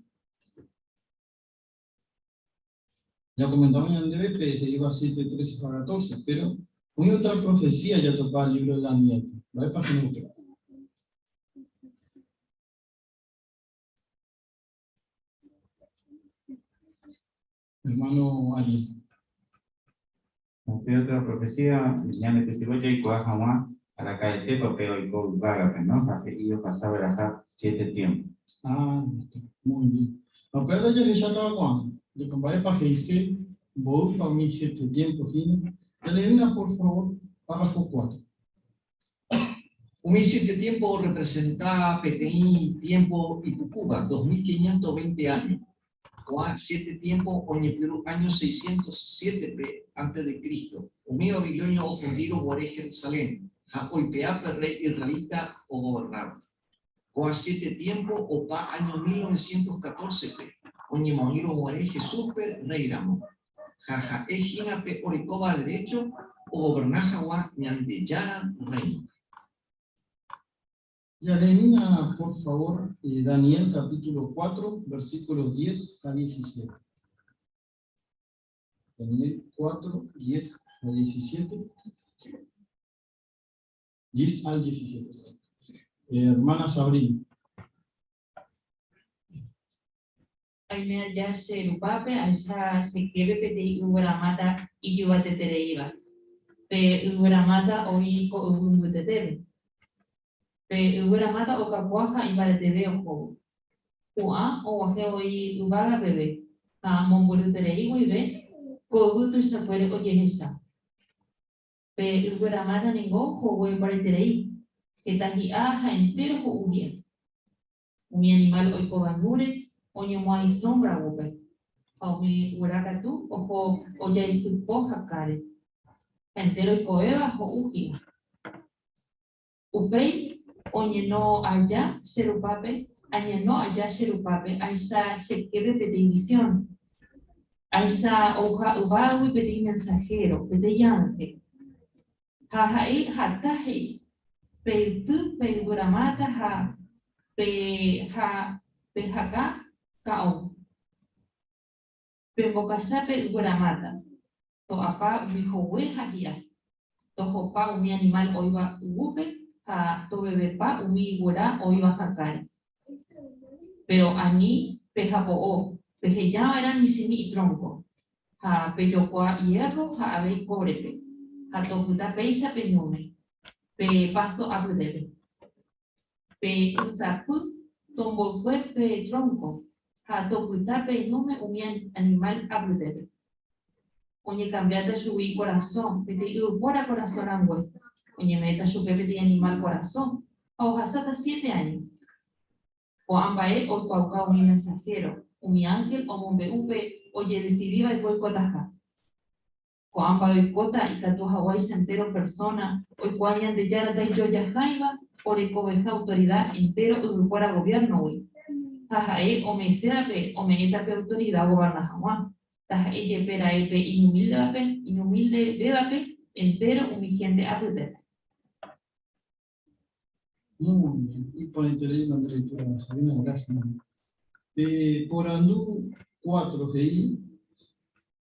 Ya comentamos ñandéve pe he'íva 7, 13 ha 14, pero oĩ otra profecía jatopa libro de Daniel. Mba'épa hína upéva? Hermano Ariel. Upe otra profecía ñanepytyvõ jaikuaa hag̃ua araka'etépa upe oiko yvágape, no? Ha he'i ohasa va'erãha siete tiémpo. Ah, listo. Muy bien. Ha upéva jahechátava ko'ág̃a. Jepe mba'épa he'ise mboýpa umi siete tiémpo hína. Jaleémina por favor párrafo cuatro. Umi siete tiémpo orrepresenta peteĩ tiémpo ipukúva, 2520 áño. Ko'ã siete tiémpo oñepyrũ áño 607-pe ántes de Cristo, umi babilonio ohundírõ guare Jerusalén ha oipe'a pe rréi israelita ogovernáva. Ko'ã siete tiémpo opa áño 1914-pe, oñemoĩrõ guare Jesúspe rréiramo. Ha ha'e hína pe orekóva derécho ogoverna hag̃ua Ñandejára Rréino. Jaleemína por favor Daniel capítulo 4, versículos 10 ha 17. Daniel 4, 10 ha 17. 10 al 17. Hermana Sabrina. Aime aja che rupápe ahecha che képe peteĩ yvyramáta ijyvatetereíva. Pe yvyramáta oĩ ko yvy mbytetépe. Pe yvyramáta okakua ha imbareteve ohóvo. Pu'ã oguahẽ voi yvága peve ha mombyryterei guive ko yvy tuichakuére ojehecha. Pe yvyramáta ningo hogue mbareterei, heta hi'a ha entéro ho'u hi'a. Umi animál oikóva ñúre oñemo'ã isómbra guýpe, ha umi guyra katu oho ojaipypo hakáre, ha entéro oikovéva ho'u hi'a. Upéi oñeno aja che rupápe, añeno aja che rupápe, ahecha che képe peteĩ visión. Ahecha ouha yvágui peteĩ mensahéro, peteĩ ánhel. Ha ha'e hatã he'i, Peyty pe yvyramáta ha pe ha pehaka ka'o. Pembokacha pe yvyramáta, to'apa umi hogue ha hi'a, tohopa umi animál oĩva yvúpe ha tovevepa umi guyra oĩva hakáre. Péro ani pejapo'o, pehejava'erã michĩmi itrónko, ha pejokua iérro ha avei kóvrepe, ha topyta péicha pe ñúme, pe pásto apytépe. Pe ysapy tomboykue pe trónko, ha topyta pe ñúme umi animál apytépe. Oñekambiáta chugui ikorasõ, peteĩ yvypóra korasõ rangue, oñeme'ẽta chupe peteĩ animál korasõ, ha ohasáta siete áño. Ko'ã mba'e oikuaauka umi mensahéro, umi ánhel omombe'u pe ojedesidi va'ekue oikotaha. Ko'ã mba'e oikóta ikatu haguáicha entéro persóna oikuaa Ñandejára ndaijojaháiva orekoveha autorida entéro yvypóra goviérnogui, ha ha'e ome'ẽsévape ome'ẽta pe autorida ogoverna hag̃ua, taha'e jepe ra'e pe iñumíldevape, iñumildevévape entéro umi hénte apytépe. Muy bien. Iporãiterei la nde lectura, Sabina, gracias. Pe porandu 4 he'i,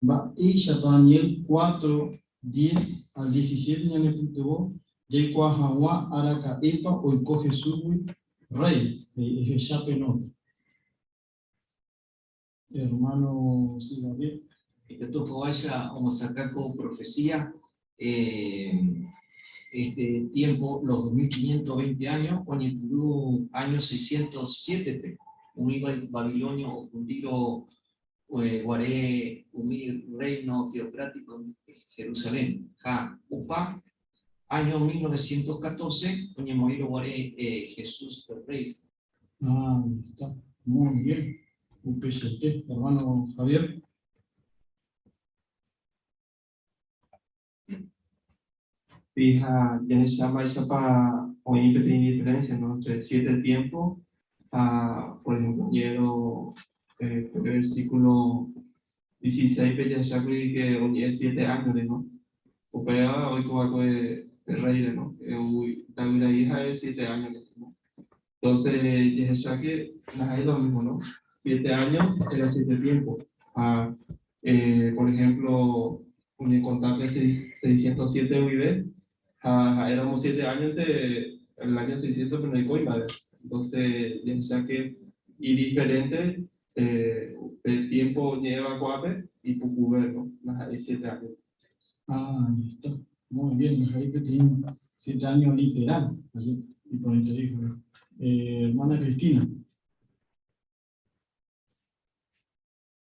Mba'éichapa Daniel 4, 10 al 17 ñanepytyvõ jaikuaa hag̃ua araka'épa oiko Jesúsgui Rréi? He'i, ehecha pe nóta. Hermano sí, Gabriel. Ikatu haguãicha omosakã ko profecía este tiempo, los 2520 años, oñepyrũ año 607-pe, umi babilonio ohundírõ guare umi reino teocrático Jerusalén, ha opa año 1914 oñemoĩrõ guare Jesús rey. Ah, está. Muy bien. Upeichaite, hermano Javier. Sí, ha jahecha mba'éichapa oĩ peteĩ diferencia, ¿no? Entre siete tiempo ha, por ejemplo, oñe'ẽrõ pe versículo 16-pe jahechákuri que oñe'ẽ siete áñore, ¿no? Upéva oiko va'ekue pe rréire, ¿no? Ita'yra'i ha'e siete áñore, ¿no? Entonces, jahecha que ndaha'éi lo mismo, ¿no? Siete años térã siete tiempo. Ha, por ejemplo, oñekonta pe 607 guive, ha ha'éramo siete áñonte, el año 600 pe ndoikói mba'eve. Entonces, jahecha que idiferente pe tiempo oñe'ẽva ko'ápe ipukuve, ¿no? Ndaha'éi siete años. Ah, listo. Muy bien, ndaha'éi peteĩ siete años literal. Iporãiterei jave. Hermana Cristina.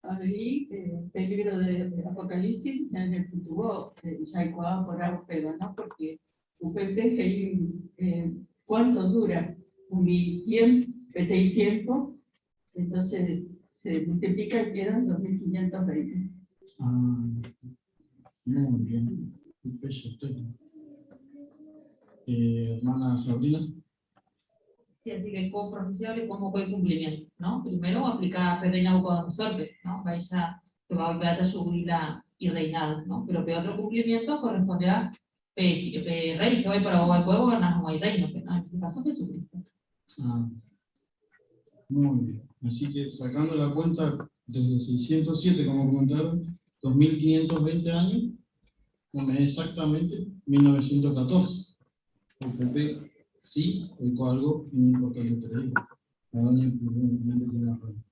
Avei pe libro de Apocalipsis ñanepytyvõ jaikuaa porã upéva, no? Porque upépe he'i cuánto dura umi tiempo, peteĩ tiempo, entonces se multiplica y quedan 2520. Ah, muy bien. Upeichaite. Hermana Sabrina. Sí, así que ko profecía oreko mokõi cumplimiento, ¿no? Primero oaplika pe rey Nabucodonosor-pe, ¿no? Mba'éicha Jehová oipe'áta chugui la irreinado, ¿no? Pero pe otro cumplimiento okorrespondéva pe, pe rey Jehová oiporavo va'ekue ogoverna hag̃ua irréinope, ¿no? En este caso Jesucristo. Ah, muy bien. Así que sacando la cuenta desde 607, como comentaron, 2520 años, exactamente 1914. Upépe si oiko algo iñimportantetereíva, ha oñepyrũ Ñandejára Rréino.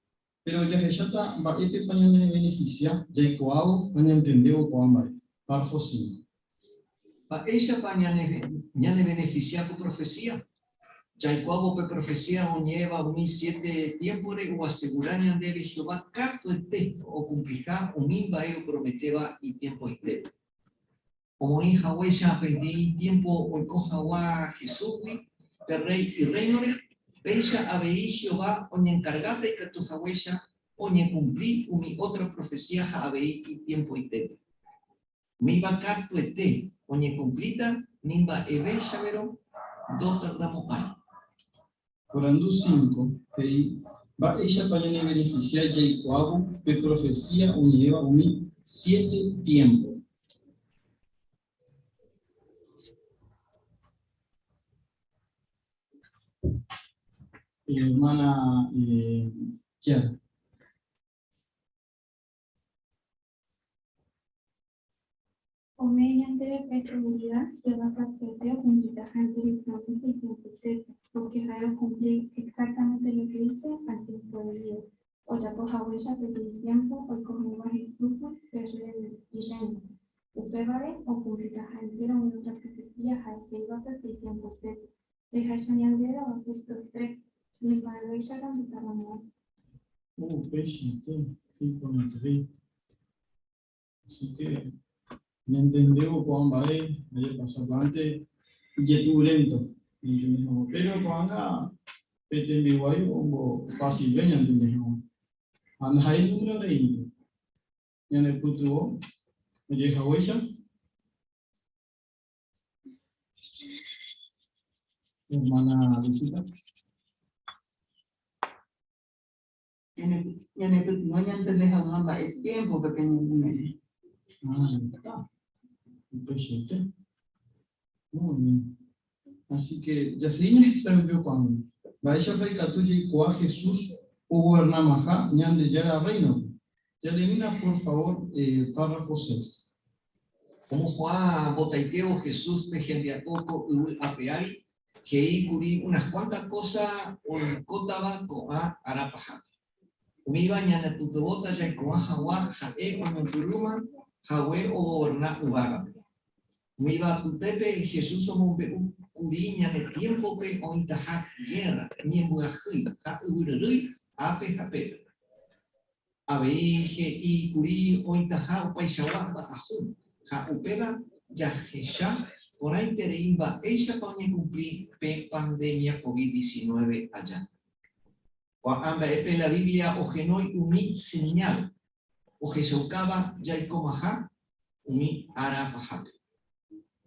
Péro jahecháta mba'épepa ñanevenefisia jaikuaávo ha ñantendévo ko'ã mba'e. Párrafo 5. Mba'éichapa ñanevenefisia ko profesía? Jaikuaávo pe profesía oñe'ẽva umi siete tiémpore oasegura ñandéve Jehová katuete okumpliha umi mba'e oprometéva itiempoitépe. Omoĩ haguéicha peteĩ tiémpo oiko hag̃ua Jesúsgui pe Rréi Irréinore, péicha avei Jehová oñenkargáta ikatu haguéicha oñekumpli umi ótra profesía ha avei itiempoitépe. Umíva katuete oñekumplíta ni mba'evéichavérõ ndotardamo'ãi. Porandu 5, he'i, Mba'éichapa ñanevenefisia jaikuaávo pe profesía oñe'ẽva umi siete tiémpo? Hermana Kiara. Ome'ẽ ñandéve pe segurida Jehová katuete okumplitaha entéro ipromésa itiempoitépe, pórke ha'e okumpli exáktamente lo ke he'ise al tiémpo devído, ojapo haguéicha peteĩ tiémpo oiko hag̃ua Jesúsgui pe Rréi Irréinope. Upévare, okumplitaha entéro umi ótra profesía ha'e he'ívape pe itiempoitépe. Peháicha ñandéve Habacuc 2:3, ni mba'evéicharõ ndotardamo'ãi. Upéichaite, iporãiterei. Así que ñantendévo ko'ã mba'e jajepasa plante ijetu'u lento, ñantende hag̃ua. Péro ko'ág̃a pe tembiguái ombofasilve ñantende hag̃ua. Ha ndaha'éi número reínte. Ñanepytyvõ ojehaguéicha. Hermana Luisita. Ñanepytyvõ ñantende hag̃ua mba'e tiémpope pe ñañeme'ẽ. Ah, está. Upeichaite. Muy bien. Así que jasegi ñahesa'ỹijo ko'ág̃a. Mba'éichapa ikatu jaikuaa Jesús ogovernamaha Ñandejára Rréinope? Jaleemína por favor párrafo 6. Omohu'ã mbotaitévo Jesúspe hembiapo ko yvy ape ári, he'i kuri unas kuánta kósa oikótava ko'ã ára pahápe. Umíva ñanepytyvõta jaikuaa hag̃ua ha'e oñepyrũma hague ogoverna yvágape. Umíva apytépe Jesús omombe'u kuri ñane tiémpope oĩtaha gérra, ñembyahýi ha yvyryrýi ápe ha pépe. Avei he'i kuri oĩtaha opaichagua mba'asy, ha upéva jahecha porãiterei mba'éichapa oñekumpli pe pandémia Covid 19 aja. Ko'ã mba'épe la Biblia ohenói umi señál ohechaukáva jaikomaha umi ára pahápe.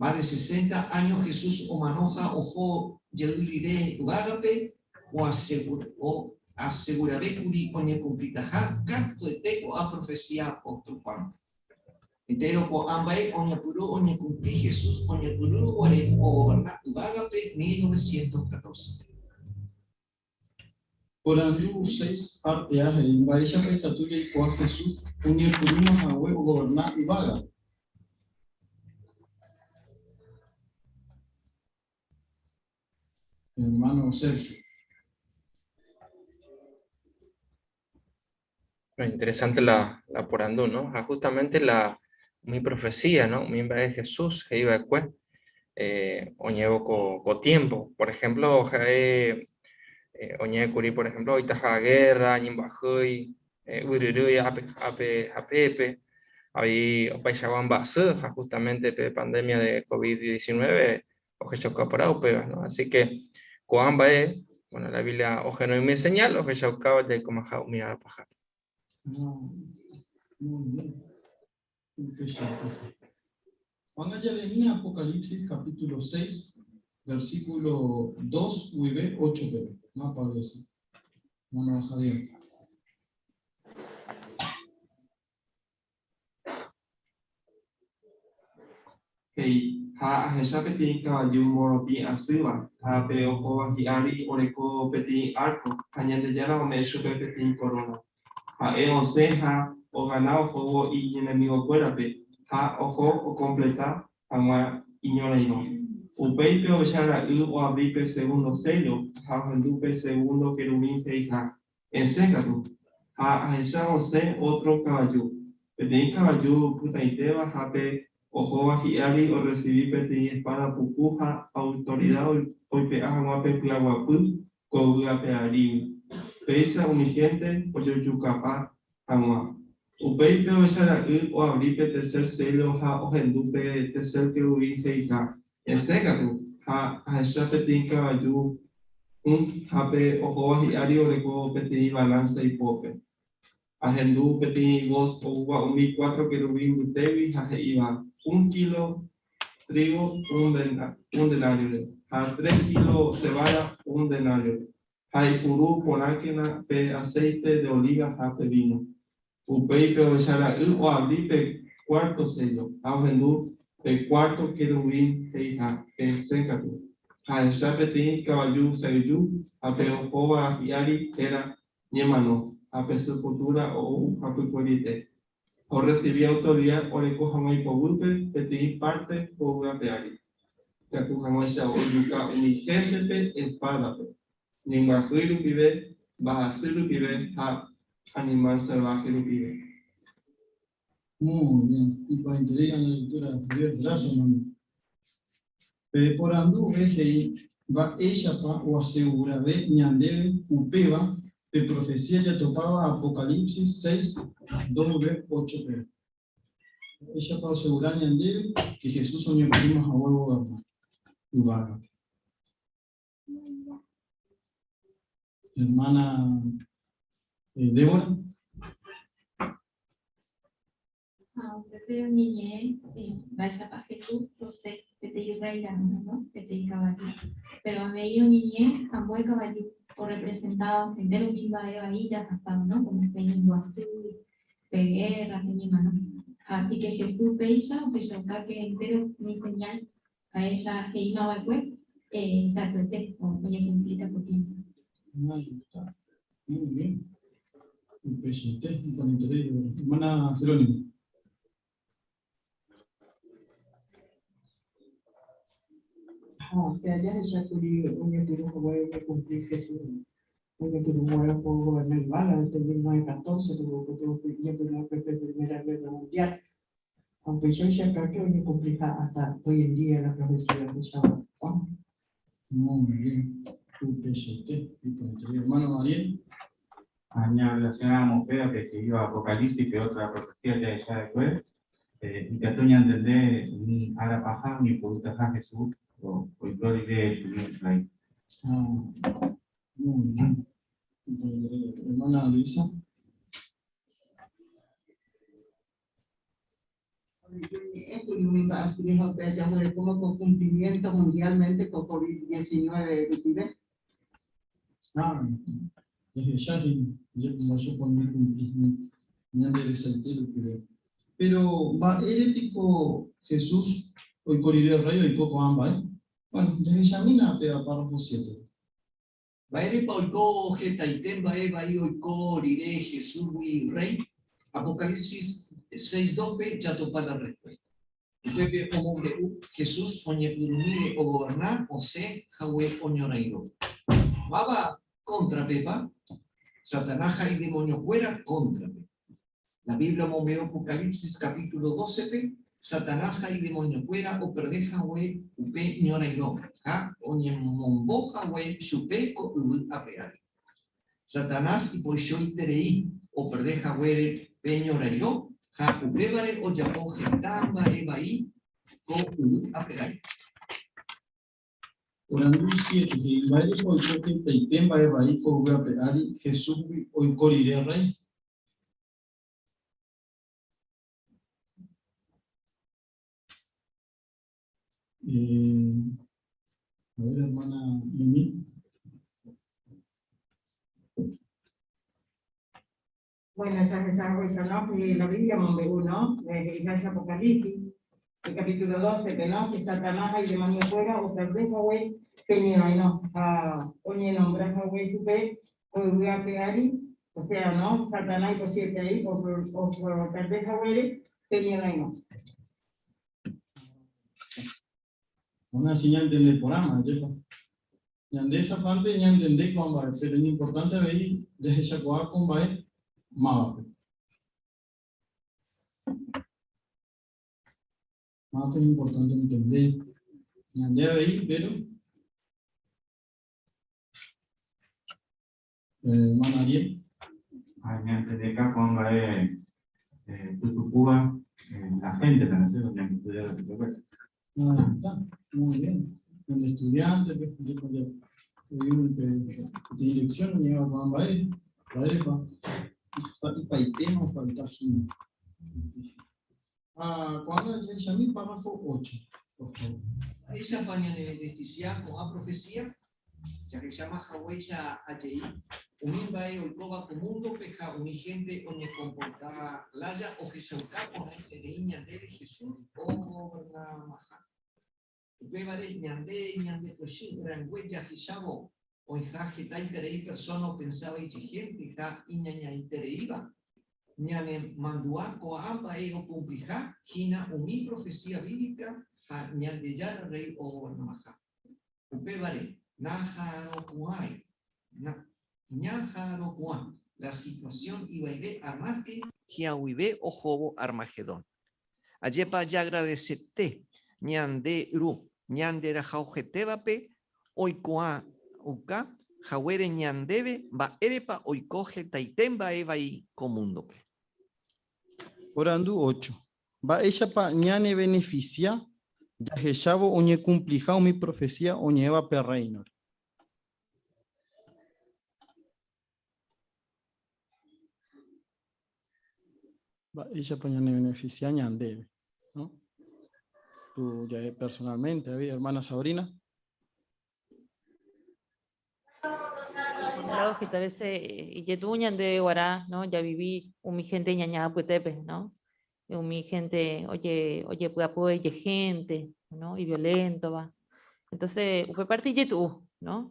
Más de sesenta áño Jesús omanoha oho jey rire yvágape, oasegurave kuri oñekumplitaha katuete ko'ã profesía apóstol Juánpe. Entéro ko'ã mba'e oñepyrũ oñekumpli Jesús oñepyrũrõ guare ogoverna yvágape 1914-pe. Porandu 6 párte A he'i, Mba'éichapa ikatu jaikuaa Jesús oñepyrũma hague ogoverna yvágape? Hermano Sergio. Bueno, interesante la porandu, no? Ha justamente la umi profecía, no? Umi mba'e Jesús he'i va'ekue eh, oñe'ẽvo ko, ko tiempo. Por ejemplo, ha'e eh, oñe'ẽ kuri, por ejemplo, oĩtaha guerra, ñemboahýi, eh, yvyryrýi ápe, ápe ha pépe, avei opaichagua mba'asy, ha justamente pe pandemia de COVID-19 ohechauka porã upéva, no? Así que ko'ã mba'e, bueno, la Biblia ohenói umi señal ohechaukáva jaikomaha umi ára pahápe. Muy bien. Juan Jalehína Apocalipsis capítulo 6, versículo 2 guive 8 peve. Má Pablo ese. Hermano Javier. He'i, Ha ahecha peteĩ kavaju morotĩ asýva, ha pe ohóva hi'ári oreko peteĩ árko, ha Ñandejára ome'ẽ chupe peteĩ koróna. Ha'e osẽ ha ogana ohóvo iñenemigokuérape ha oho okompleta hag̃ua iñorairõ. Upéi pe Ovecha Ra'y oavri pe segundo séllo ha ohendu pe segundo keruvim he'iha, Esẽ katu! Ha ahecha osẽ ótro kavaju, peteĩ kavaju pytãitéva ha pe ohóva hi'ári orresivi peteĩ espáda puku ha autorida oipe'a hag̃ua pe py'aguapy ko yvy ape árigui. Péicha umi hénte ojojukapa hag̃ua. Upéi pe Ovecha Ra'y oavri pe tercer séllo ha ohendu pe tercer keruvim he'iha, Esẽ katu, ha ahecha peteĩ kavaju hũ ha pe ohóva hi'ári oreko peteĩ balánsa ipópe. Ahendu peteĩ vos oúva umi cuatro keruvim mbytégui ha he'íva, Un kílo trígo un denáriore, ha tres kílo seváda un denáriore. Ha eipuru porãkena pe aséite de olíva ha pe víno. Upéi pe Ovecha Ra'y oavri pe cuarto séllo, ha ohendu pe cuarto keruvín he'iha, Esẽ katu. Ha ahecha peteĩ kavaju sa'yju ha pe ohóva hi'ári héra Ñemano, ha pe sepultúra ou hapykueriete. Ha orresivi autorida oreko hag̃ua ipoguýpe peteĩ párte ko yvy ape ári, ikatu hag̃uáicha ojuka umi héntepe espádape, ñembyahýi rupive, mba'asy rupive ha animál salváhe rupive. Muy bien, iporãiterei ñande lectura Javier Erazo, hermano. Pe porandu upe he'i mba'éichapa oasegurave ñandéve upéva pe profesía jatopáva Apocalipsis 6, 2 8 pe. Mba'éichapa oasegura ñandéve ke Jesús oñepyrũma hague ogoverna yvágape. Hermana Débora. Ha upépe oñeñe'ẽ mba'éichapa Jesús osẽ peteĩ rréi ramo, no? Peteĩ kavaju. Péro avei oñeñe'ẽ ambue kavaju orrepresentáva entéro umi mba'e vai jahasáva, no? Kómo pe ñembyasy, pe gérra, pe ñemano. Ha así ke Jesús péicha ohechauka ke entéro umi señál ha'éicha he'íma va'ekue katuete oñekumplíta ko tiémpo. Ahí está. Muy bien. Upeichaite, iporãiterei. Hermana Jerónima. Ha pe aja hechákuri oñepyrũ hague oñekumpli Jesús oñepyrũ hague oho ogoverna yvága desde 1914 tuvo oñepyrũ va'ekue pe Primera Guerra Mundial. Ha upéicha ohechauka que oñekumpliha hasta hoy en día la profecía ohecháva Juan. Muy bien. Upeichaite, iporãiterei. Hermano Ariel. Ha ñarrelacionáramo upéva pe he'íva Apocalipsis-pe ótra profecía jahecha va'ekue, ikatu ñantende umi ára paha oñepoytaha Jesús oiko rire chugui rréi. Ah, muy bien. Iporãiterei. Hermana Luisa. Oñeñe'ẽkuri umi mba'asy ha upe aja oguerekóma ko cumplimiento mundialmente ko COVID-19 rupive. Ha jahecha hína, jaikuaápa oñekumpli hína ñande resaite rupive. Péro mba'ére piko Jesús oiko rire rréi oiko ko'ã mba'e? Bueno, jahechamína pe párrafo siétepe. Mba'érepa oiko hetaite mba'e vai oiko rire Jesúsgui rréi? Apocalipsis 6:2-pe jatopa la rrespuésta. Upépe omombe'u Jesús oñepyrũmíre ogoverna osẽ hague oñorairõ. Máva kóntrapepa? Satanás ha idemoniokuéra kóntrape. La Biblia omombe'u Apocalipsis capítulo 12-pe, Satanás ha idemoniokuéra operde hague upe ñorairõ ha oñemombo hague chupe ko yvy ape ári. Satanás ipoichoiterei operde haguére pe ñorairõ ha upévare ojapo heta mba'e vai ko yvy ape ári. Porandu siete he'i, Mba'érepa oiko hetaite mba'e vai ko yvy ape ári Jesúsgui oiko rire rréi? A ver, hermana Mimi. Bueno, jahecha haguéicha, no? Que la Biblia omombe'u, no? He'iháicha Apocalipsis, el capítulo 12, pe, no? Que Satanás ha idemoniokuéra operde hague pe ñevairõ ha oñenombra hague chupe ko yvy ape ári, o sea, no? Satanás ipochyete aí operde haguére pe ñevairõ. Aún así ñantende porãma, ajépa. Ñande sapánte ñantende ko'ã mba'e, péro iñimportánte avei jahechakuaa ko mba'e mávape. Mávape iñimportánte ontende ñande avei, péro hermano Ariel. Ha ñantendeka ko'ã mba'e pypukúva la gente, ¿no es cierto? Ñande estudiante pypekuéra. Ahí está, muy bien. Ñande estudiante, pe, ya tuvimos pe peteĩ lección oñe'ẽva ko'ã mba'e, mba'érepa ipaitéma ofalta hína. Ha ko'ág̃a jahechami párrafo 8, por favor. Mba'éichapa ñanebeneficia ko'ã profecía? Jahecháma haguéicha ajei, umi mba'e oikóva ko múndope ha umi hénte oñekomporta lája ohechauka porãiterei ñandéve Jesús ogovernamaha. Upévare ñande ñandepochy rangue jahechávo oĩha hetaiterei persóna opensáva ijehénte ha iñañaitereíva, ñanemandu'a ko'ã mba'e okumpliha hína umi profesía bíblica ha Ñandejára Rréi ogovernamaha. Upévare naha'arõkuaái, ñaha'arõkuaa la situasión ivaive amáske hi'ag̃uive ohóvo Armagedón. Ajépa jagradesete ñande Ru ñanderahauhetévape oikuaauka haguére ñandéve mba'érepa oiko hetaite mba'e vai ko múndope. Porandu ocho. Mba'éichapa ñanevenefisia jahechávo oñekumpliha umi profesía oñe'ẽva pe Rréinore? Mba'éichapa ñanevenefisia ñandéve, no? Tú ya personalmente, avei, hermana Sabrina. Claro, que tal vez ijetu'u ñandéve guarã, ¿no? Javivi umi gente ñaña apytépe, ¿no? Umi gente oje, ojepy'apy ijehénte, ¿no? Ivioléntova. Entonces, upe parte ijetu'u, ¿no?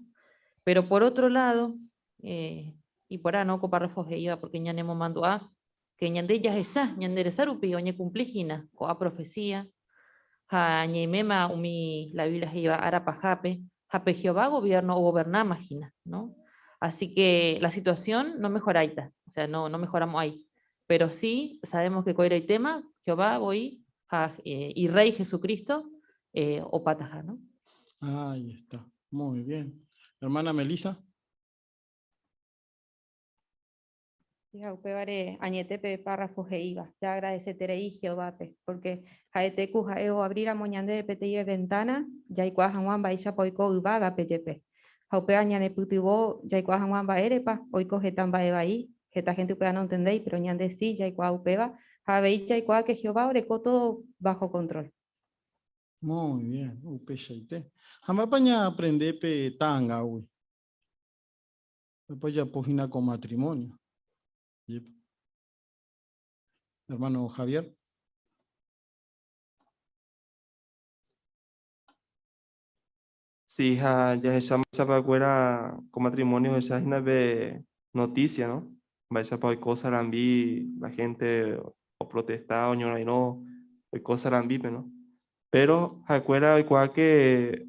Pero por otro lado, eh, iporã, ¿no? Ko párrafo he'íva, porque ñanemomandu'a que ñande jahecha, ñande resa rupi oñekumpli hína ko'ã profecía, ha ñaiméma umi la Biblia he'íva ára pahápe, ha pe Jehová gobierno ogobernáma hína, ¿no? Así que la situación no mejoráita, o sea, no, no mejoramos ahí. Pero sí sabemos que ko'ẽrõ itéma, Jehová voi ha eh, Irréi Jesucristo eh, opataha, ¿no? Ahí está, muy bien. Hermana Melissa. Ha upévare añete pe párrafo he'íva, Jaagradeseterei Jehovápe, pórke ha'ete ku ha'e oavríramo ñandéve peteĩ ventána jaikuaa hag̃ua mba'éichapa oiko yvágape jepe. Ha upéva ñanepytyvõ jaikuaa hag̃ua mba'érepa oiko heta mba'e vai, heta hénte upéva nontendéi, péro ñande si jaikuaa upéva, ha avei jaikuaa ke Jehová oreko tódo váho kontról. Muy bien, upeichaite. Ha mba'épa ñaaprende pe ta'angágui? Mba'épa ojapo hína ko matrimonio? Jepe. Hermano Javier. Sí, ha jahecháma chavakuéra ko matrimonio ohecha hína pe noticia, no? Mba'éichapa oiko sarambi la gente oprotesta, oñorairõ, oiko sarambípe, no? Pero ha'ekuéra oikuaa que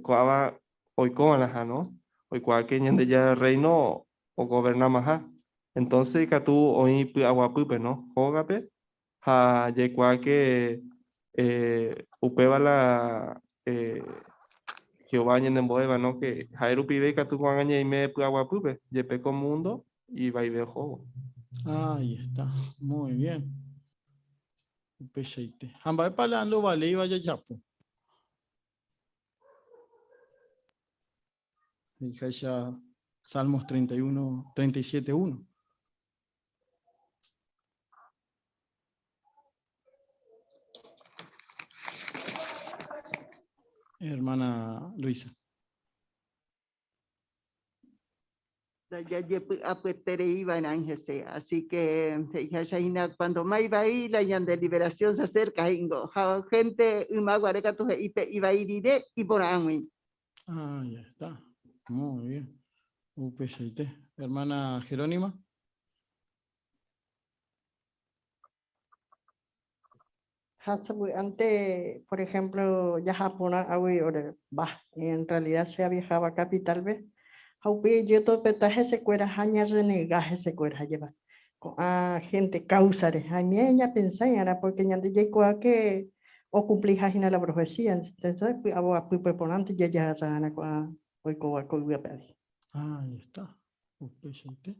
ko'ãva oikova'erãha, no? Oikuaa que Ñandejára Rréino ogovernamaha. Entonces ikatu oĩ py'aguapýpe, no? Hógape ha jaikuaa que upéva la Jehová ñanembo'éva, no? Que ha'e rupive ikatu ko'ág̃a ñaime py'aguapýpe, jepe ko mundo ivaive ohóvo. Ahí está, muy bien. Upeichaite. Ha mba'épa la ndovaléiva jajapo? He'iháicha Salmos 31, 37, 1. Hermana Luisa. Ndajajepy'apyetereiva'erã hese. Así que he'iháicha hína cuando más ivai la ñande liberación se acerca he'ingo. Ha gente yma guare katu he'i pe ivai rire iporãgui. Ah, ya está. Muy bien. Upeichaite. Hermana Jerónima. Ha sapy'ánte, por ejemplo, jaha porã águi ore va, en realidad che aviajaba capital-pe, ha upéi ejéto peta hesekuéra ha ñarrenega hesekuéra jeva ko'ã gente causa-re. Ha ñe ñapensai'arã porque ñande jaikuaa que ocumpliha hína la profecía, entonces py'aguapýpe porãnte jajahasa'arã ko'ã oikóva ko yvy ape ári. Ah, ahí está. Upeichaite.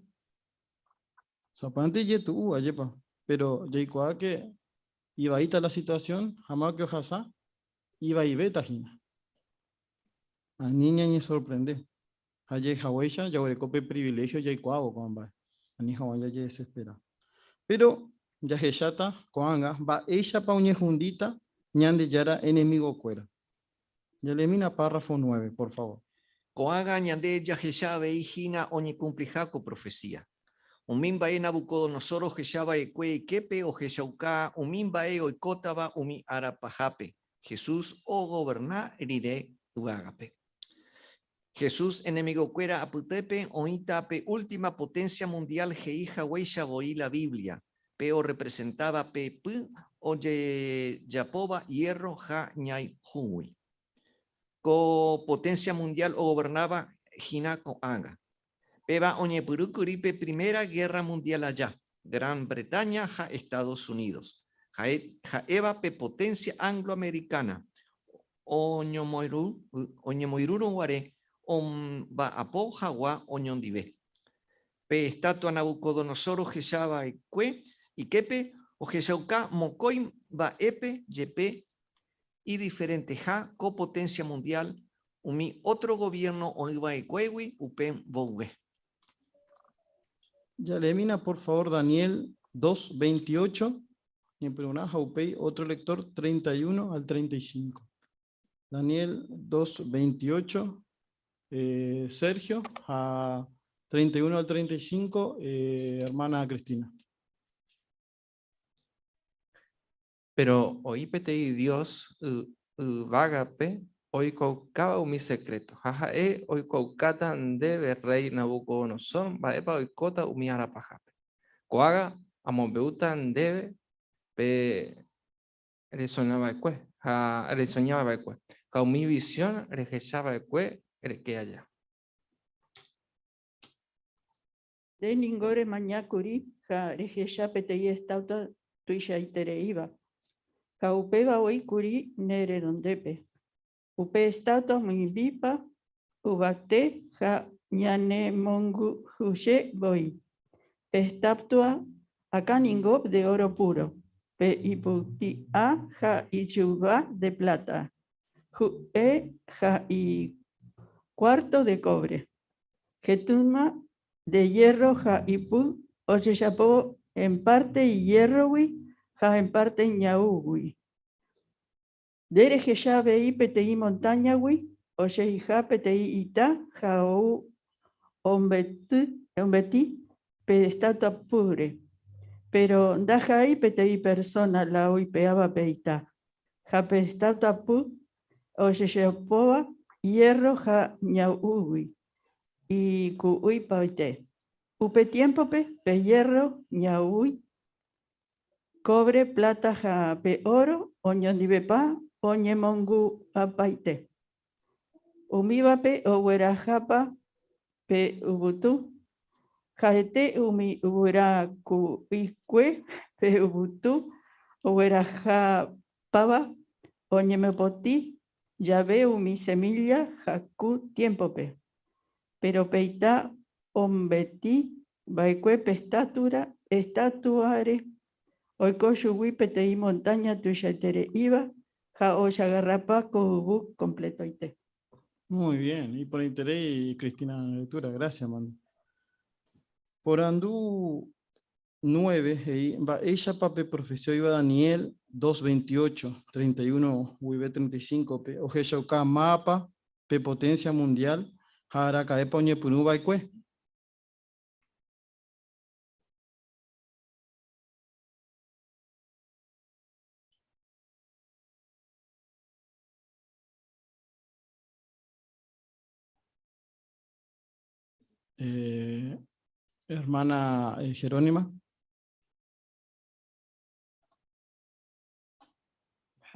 Sapy'ánte ijetu'u, ajépa. Pero jaikuaa que ivaíta la situación, ha que ohasa, ivaivéta hína. Ani ñañesorprende. Ha jaihaguéicha jaguereko pe privilegio jaikuaávo ko'ã mba'e. Ani haguã jajedesespera. Pero jahecháta ko'ág̃a mba'éichapa oñehundíta Ñandejára enemigokuéra. Jaleemína párrafo 9, por favor. Ko'ág̃a ñande jahecha avei hína oñekumpliha ko profesía. Umi mba'e Nabucodonosor ohecha va'ekue iképe ohechauka umi mba'e oikótava umi ára pahápe, Jesús ogoverna rire yvágape. Jesús enemigokuéra apytépe oĩta pe última poténsia mundiál he'i haguéicha voi la Biblia, pe orrepresentáva pe py ojejapóva iérro ha ñai'ũgui. Ko poténsia mundiál ogovernáva hína ko'ág̃a. Péva oñepyrũ kuri pe primera gérra mundiál aja, Gran Bretaña ha Estados Unidos, ha'éva pe poténsia angloamericana, oñomoirũrõ guare omba'apo hag̃ua oñondive. Pe estátua Nabucodonosor ohecha va'ekue iképe ohechauka mokõi mba'épe jepe idiferenteha ko poténsia mundiál umi ótro goviérno oĩ va'ekuégui upe mboyve. Jaleemína por favor Daniel 2, 28, ñepyrũrã ha upéi otro lector 31 al 35. Daniel 2, 28, Sergio, ha 31 al 35, hermana Cristina. Péro oĩ peteĩ Dios yvágape oikuaaukáva umi sekréto, ha ha'e oikuaaukáta ndéve rréi Nabucodonosor mba'épa oikóta umi ára pahápe. Ko'ág̃a amombe'úta ndéve pe resoña va'ekue ha resoña va'ekue, ha umi visión rehecha va'ekue reke aja. Nde ningo remaña kuri ha rehecha peteĩ estátua tuichaitereíva, ha upéva oĩ kuri ne renondépe. Upe estátua omoĩmbipa yvate ha ñanemongyhyje voi. Pe estátua akã ningo de óro púro, pe ipyti'a ha ijyva de pláta, hu'e ha ikuárto de kóvre. Hetũma de hierro ha ipy ojejapo en parte hierro-gui ha en parte ñaúgui. Nde rehecha avei peteĩ montáñagui ojeiha peteĩ ita ha ou ombeti pe estátua pýre. Péro ndaha'éi peteĩ persóna la oipe'áva pe ita. Ha pe estátua py ojejapóva hierro ha ñai'ũgui iku'uipaite. Upe tiémpope pe hierro, ñai'ũ, kóvre, pláta ha pe óro oñondivepa oñemongu'apaite. Umívape oguerahapa pe yvytu, ha'ete umi yvyra ku'ikue pe yvytu oguerahapáva oñemopotĩ jave umi semílla haku tiémpope. Péro pe ita ombeti va'ekue pe estátuare oiko chugui peteĩ montáña tuichaitereíva ha ojagarrapa ko yvy kompletoite. Muy bien, iporãiterei Cristina lectura, gracias mandi. Porandu 9 he'i mba'éichapa pe profecía oĩva Daniel 2, 28, 31 guive 35-pe ohechauka mávapa pe poténsia mundiál ha araka'épa oñepyrũ va'ekue. Eh, hermana Jerónima.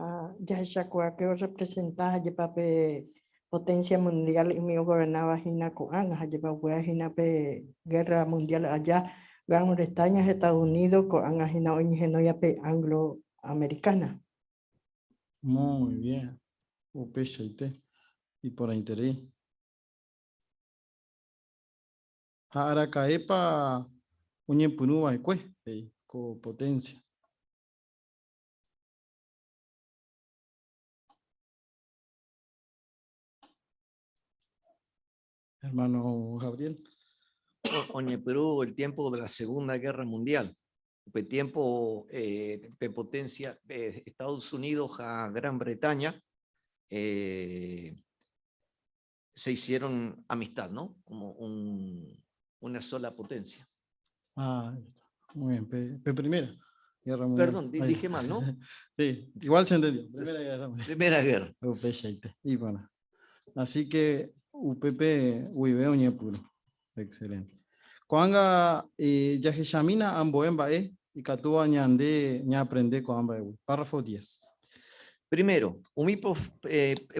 Ha jahechakuaáke orrepresenta jepa pe potencia mundial umi ogobernáva hína ko'ág̃a ha jepa upéva hína pe guerra mundial aja Gran Bretaña ha Estados Unidos ko'ág̃a hína oñehenóiva pe Angloamericana. Muy bien. Upeichaite. Iporãiterei. Ha araka'épa oñepyrũva'ekue he'i ko potencia. Hermano Gabriel. Oñepyrũ el tiempo de la Segunda Guerra Mundial. Upe tiempo pe potencia Estados Unidos ha Gran Bretaña se hicieron amistad, ¿no? Como una sola potencia. Ah, muy bien. Pe primera Guerra Mundial. Perdón, dije mal, ¿no? Sí, igual se entendió. Primera Guerra Mundial. Primera Guerra. Upechaite. Y bueno, así que UPP guive oñepyrũ. Excelente. Ko'ág̃a jahechamína ambue mba'e ikatúva ñande ñaaprende ko'ã mba'égui. Párrafo 10. Primero, umi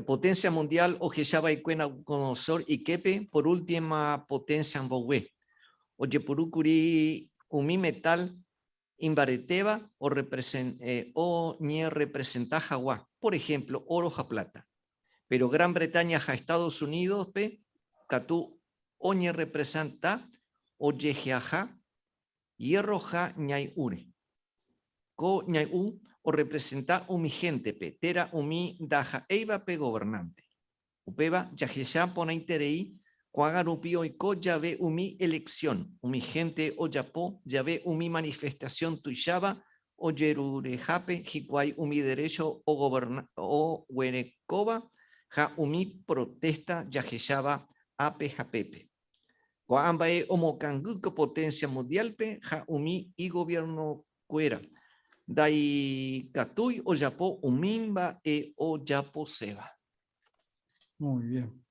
potencia mundial ohechava'ekue Nabucodonosor iképe por última potencia mboyve. Ojepurúkuri umi metal imbaretéva oñerrepresenta hagua, por ejemplo, oro ha plata. Pero Gran Bretaña ha Estados Unidos-pe katu oñerrepresenta ojehe'aha hierro ha ñai'ũre. Ko ñai'ũ orrepresenta umi héntepe térã umi ndaha'éivape governánte. Upéva jahecha porãiterei ko'ág̃a rupi oiko jave umi elección, umi hénte ojapo jave umi manifestación tuicháva ojerurehápe hikuái umi derecho oguerekóva ha umi protesta jahecháva ápe ha pépe. Ko'ã mba'e omokangy ko potencia mundial-pe ha umi igobiernokuéra ndaikatúi ojapo umi mba'e ojaposéva. Muy bien.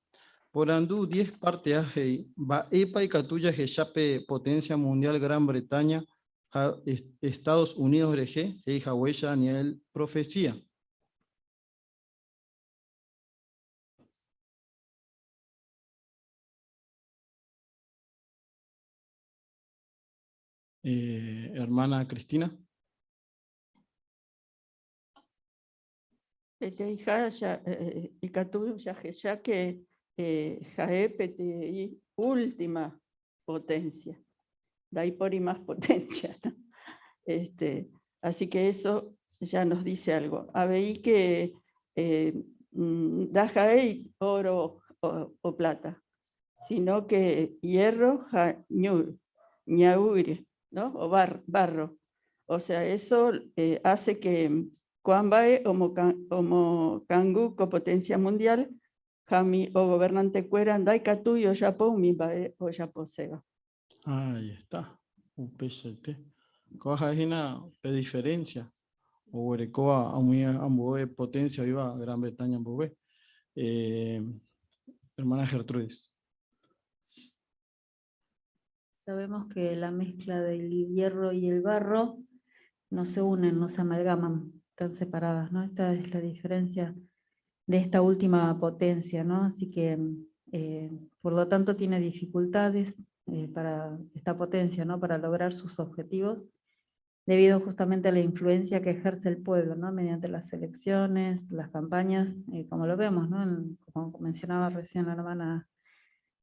Porandu 10 parte A he'i, Mba'épa ikatu jahecha pe potencia mundial Gran Bretaña ha Estados Unidos rehe he'i haguéicha Daniel profecía? Hermana Cristina. Peteĩha ikatu jahecha ke ha'e peteĩ última potencia. Ndaipóri más potencia. Este, así que eso ya nos dice algo. Avei que ndaha'éi oro o plata, sino que hierro ha ñu, ñaúyre, ¿no? O barro. O sea, eso hace que ko'ã mba'e omokangy ko potencia mundial ha umi ogobernantekuéra ndaikatúi ojapo umi mba'e ojaposéva. Ahí está, upeichaite. Kóva ha'e hína pe diferencia oguerekóva umi ambue potencia oĩva Gran Bretaña mboyve. Hermana Gertrudis. Sabemos que la mezcla del hierro y el barro no se unen, no se amalgaman, están separadas, ¿no? Esta es la diferencia de esta última potencia, ¿no? Así que, por lo tanto, tiene dificultades para esta potencia, ¿no? Para lograr sus objetivos, debido justamente a la influencia que ejerce el pueblo, ¿no? Mediante las elecciones, las campañas, como lo vemos, ¿no? Como mencionaba recién la hermana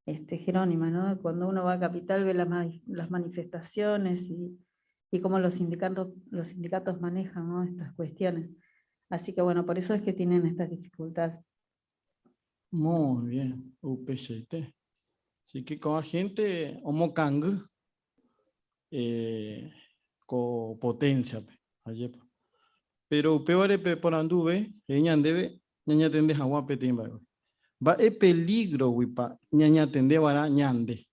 Jerónima, ¿no? Cuando uno va a Capital ve las manifestaciones y cómo los sindicatos manejan, ¿no? Estas cuestiones. Así que bueno, por eso es que tienen esta dificultad. Muy bien, upeichaite. Así que con la gente omokangy, ko potencia, pe, ajepa. Pero upévare pe poranduve, he'i ñandéve, ñañatende hag̃ua peteĩ mba'e. Mba'e peligro guipa ñañatende va'erã ñande.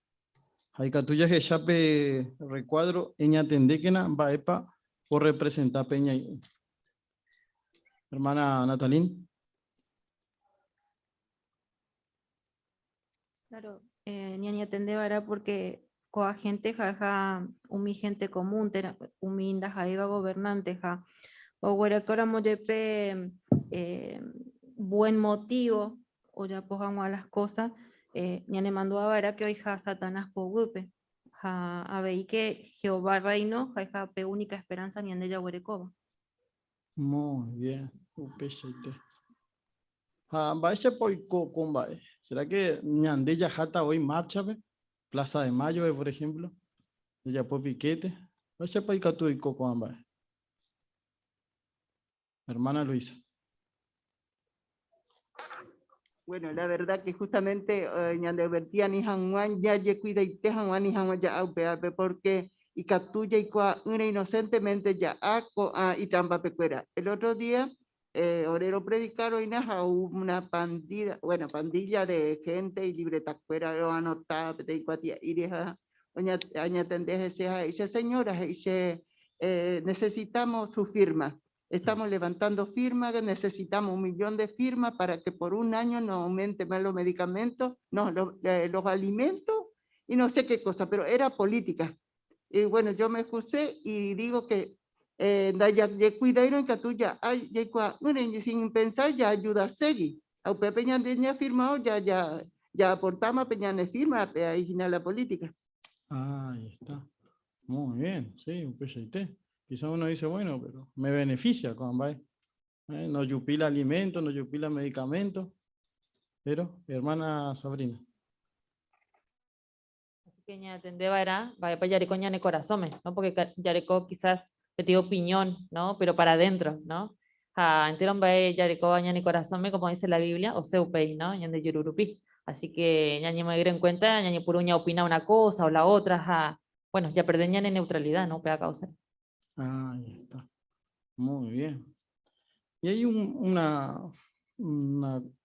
Ha ikatu jahecha pe recuadro eñatendékena mba'épa orrepresenta pe ñai'ũ. Hermana Natalín. Claro, ñañatende va'erã porque ko'ã gente ha'eha umi gente común, térã umi ndaha'éiva gobernante ha oguerekóramo jepe eh, buen motivo ojapo hag̃ua las cosas, eh, ñanemandu'ava'erã que oiha Satanás poguýpe ha avei que Jehová reino ha'eha pe única esperanza ñande jaguerekóva. Muy bien, upeichaite. Ha mba'éichapa oiko ko mba'e? Será que ñande jaháta voi marcha-pe? Plaza de Mayo-pe, por ejemplo, jajapo piquete. Mba'éichapa ikatu oiko ko'ã mba'e? Hermana Luisa. Bueno, la verdad que justamente ñande advertía ni hag̃ua jajekuidaite hag̃ua ni hag̃ua ja'a upévape porque ikatu jaikuaa'ỹre inocentemente ja'a ko'ã itrampa-pekuéra. El otro día ore ropredicar oĩna ha ou una pandilla, bueno, pandilla de gente y libreta-kuéra roanotaba peteĩ kuatia'íre ha añatende hese ha he'i che señora, he'i che necesitamos su firma. Estamos levantando firmas, necesitamos 1 millón de firmas para que por un año no aumente más los medicamentos, no, los alimentos y no sé qué cosa, pero era política. Y bueno, yo me excusé y digo que ya ikatu ya, ya, sin pensar ya ayuda a seguir. Upe ñande firmado ya, ya, ya aportamos peña firma ahí la política. Ah, ahí está. Muy bien, sí, un. Quizá uno dice, bueno, pero me beneficia con no yupila alimento, no yupila medicamento. Pero, hermana Sabrina. Así que ñatendeva'erã, mba'épa jareko ñane korasõme, ¿no? Porque jareko quizás peteĩ opinión, ¿no? Pero para adentro, ¿no? Ha entero mba'e jarekóva ñane korasõme, como dice la Biblia, osẽ upéi, ¿no? Ñande juru rupi. Así que ñañemoĩre en cuenta, ñañepyrũ ñaopina una cosa o la otra, ha, bueno, ya perder ñane neutralidad, ¿no? Upéva causa. Ah, ahí está. Muy bien. Y hay una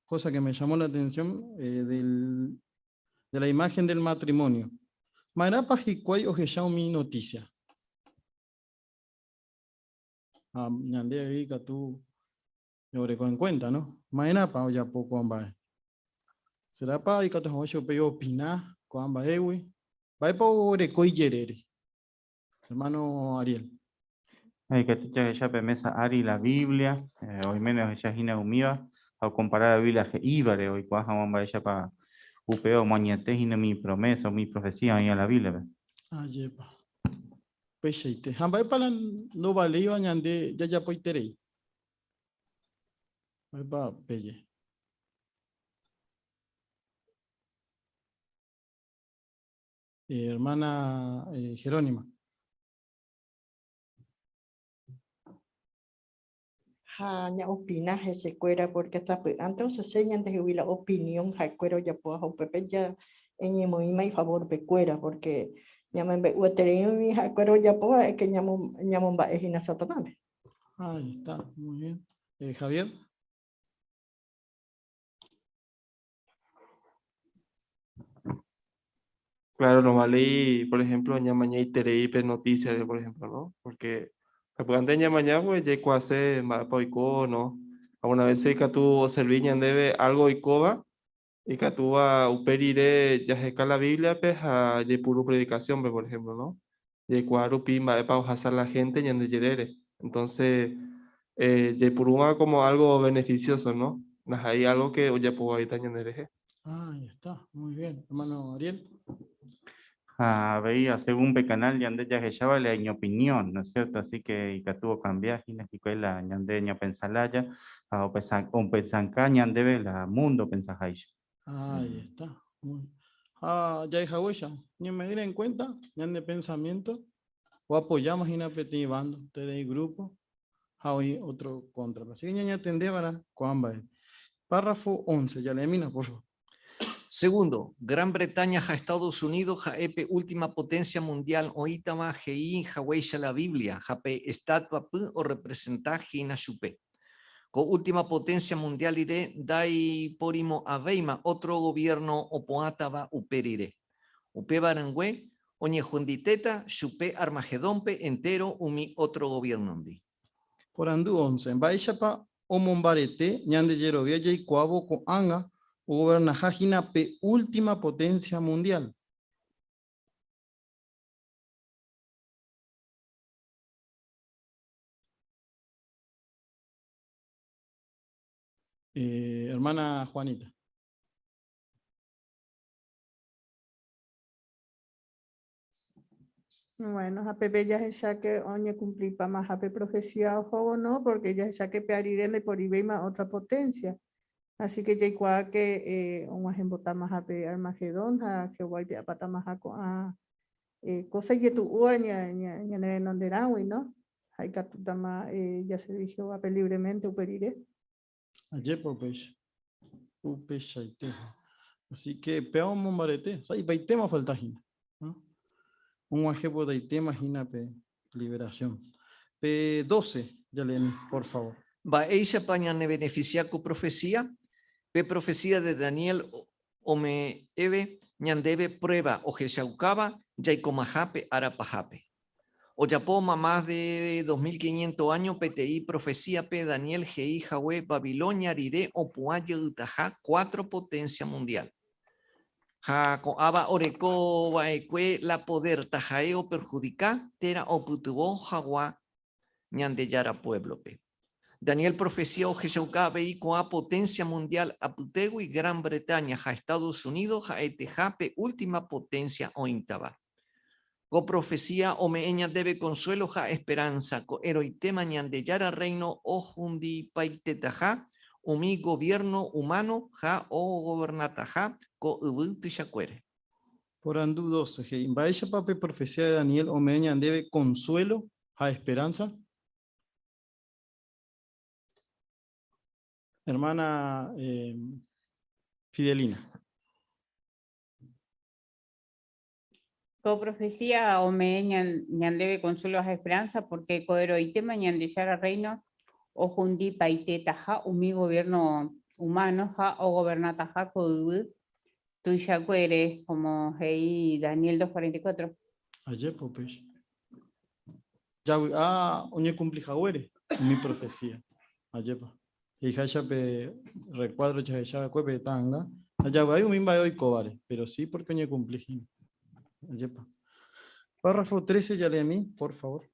cosa que me llamó la atención de la imagen del matrimonio. Ma'erãpa hikuái ohecha umi noticia. Ah, ñande katu oreko en cuenta, ¿no? Ma'erãpa ojapo ko'ã mba'e. Serápa ikatu hag̃ua upéi opina ko'ã mba'égui? Mba'épa oreko ijerére? Hermano Ariel. Hay que ya pe mesa ári la Biblia, oimene ohecha hína umíva, ha comparar la Biblia he'ívare oikuaa hag̃ua mba'éichapa upéva omoañete hína mi promesa, mi profecía oĩva la Biblia-pe. Ajépa. Upeichaite. Ha mba'épa la ndovaléiva ñande jajapoiterei? Mba'épa peje? Hermana Jerónima. Ha ñaopina hesekuéra porque sapy'ánte osese ñandehegui la opinión ha'ekuéra ojapóva ha upépe ya eñemoĩma ifavorpekuéra porque ñamombe'ueterei umi ha'ekuéra ojapóva es que ñamomba'e hína Satanás. Ahí está, muy bien. Javier. Claro, no vale, por ejemplo, ñamañaiterei pe noticia, por ejemplo, ¿no? Porque antes ñamaña, pues, jaikuaase mba'épa oiko, ¿no? Alguna vez ikatu oservi ñandéve algo oikóva, ikatúva upe rire jaheka la Biblia-pe ha jaipuru predicación-pe, por ejemplo, ¿no? Jaikuaa rupi mba'épa ohasa la gente ñande jerére. Entonces, jaipurúva como algo beneficioso, ¿no? Hay algo que ojapovaíta ñanderehe. Ah, ahí está, muy bien. Hermano Ariel. Ah, veía, según pe canal ñande jahecháva la opinión, ¿no es cierto? Así que ikatu cambiar hína hikuái la ñande ñapensalaya, o pensanka ñandéve la mundo pensaháicha. Ahí está. Muy Ah, ya huella. Ni medir en cuenta, ñande pensamiento, o apoyamos hína peteĩ bando, ustedes grupo, ha hoy otro contra. Así que ñaña para ko'ã mba'e. Párrafo 11, ya leemina, por favor. Segundo, Gran Bretaña ha Estados Unidos ha'e pe última potencia mundial oĩtava he'i haguéicha la Biblia, ha pe estatua py orepresenta hína chupe. Ko última potencia mundial rire ndaiporimo'ãvéima otro gobierno opu'ãtava upe rire. Upéva rangue oñehunditéta chupe Armagedónpe entero umi otro gobiernondi. Porandu 11. Mba'éichapa omombarete ñande jerovia jaikuaávo ko'ág̃a ogobernaha hína pe última potencia mundial. Eh, hermana Juanita. Bueno, japepe jahecha que oñecumplipáma pe profecía ohóvo, no, porque jahecha que pe arire ndaiporivéima otra potencia. Así que jaikuaa que eh, og̃uahẽmbotámaha pe Armagedón ha Jehová oipe'apátamaha ko'ã eh, cosa ijetu'úva ñane renonderãgui, no? Ha ikatútama eh, jaservi Jehovápe libremente upe rire. Ajépa upéicha. Upeichaite. Así que péva omombarete. Sa'ipaitéma ofalta hína. ¿No? Og̃uahẽpotaitéma hína pe liberación. Pe 12, jaleemi, por favor. Mba'éichapa ñanebeneficia ko profecía? Pe profecía de Daniel ome'ẽve ñandéve prueba ohechaukáva jaikomaha pe ára pahápe. Ojapóma más de 2500 áño peteĩ profecía-pe Daniel he'i hague Babilonia rire opu'ã jeytaha cuatro potencia mundial. Ha ko'ãva oreko va'ekue la poder taha'e operhudika térã opytyvõ hag̃ua Ñandejára puévlope. Daniel profesía ohechauka avei ko'ã poténsia mundiál apytégui Gran Bretaña ha Estados Unidos ha'eteha pe última poténsia oĩtava. Ko profesía ome'ẽ ñandéve konsuélo ha esperánsa ko'ẽrõitéma Ñandejára Rréino ohundipaitetaha umi goviérno umáno ha ogovernataha ko yvy tuichakuére. Porandu 12 he'i, Mba'éichapa pe profesía de Daniel ome'ẽ ñandéve konsuélo ha esperánsa? Hermana eh, Fidelina. Ko profecía ome'ẽ ñandéve consuelo ha esperanza porque ko'ẽrõitéma Ñandejára Reino ohundipaitetaha umi gobierno humano ha ogovernataha ko yvy tuichakuére, como he'i Daniel 2.44. Ajépa upéicha. Javy'a oñekumpli haguére umi profecía. Ajépa. He'iháicha pe recuadro jahecha va'ekue pe ta'anga, ndajavy'ái umi mba'e oikóvare, pero sí porque oñekumpli hína. Ajépa. Párrafo 13 jaleemi, por favor.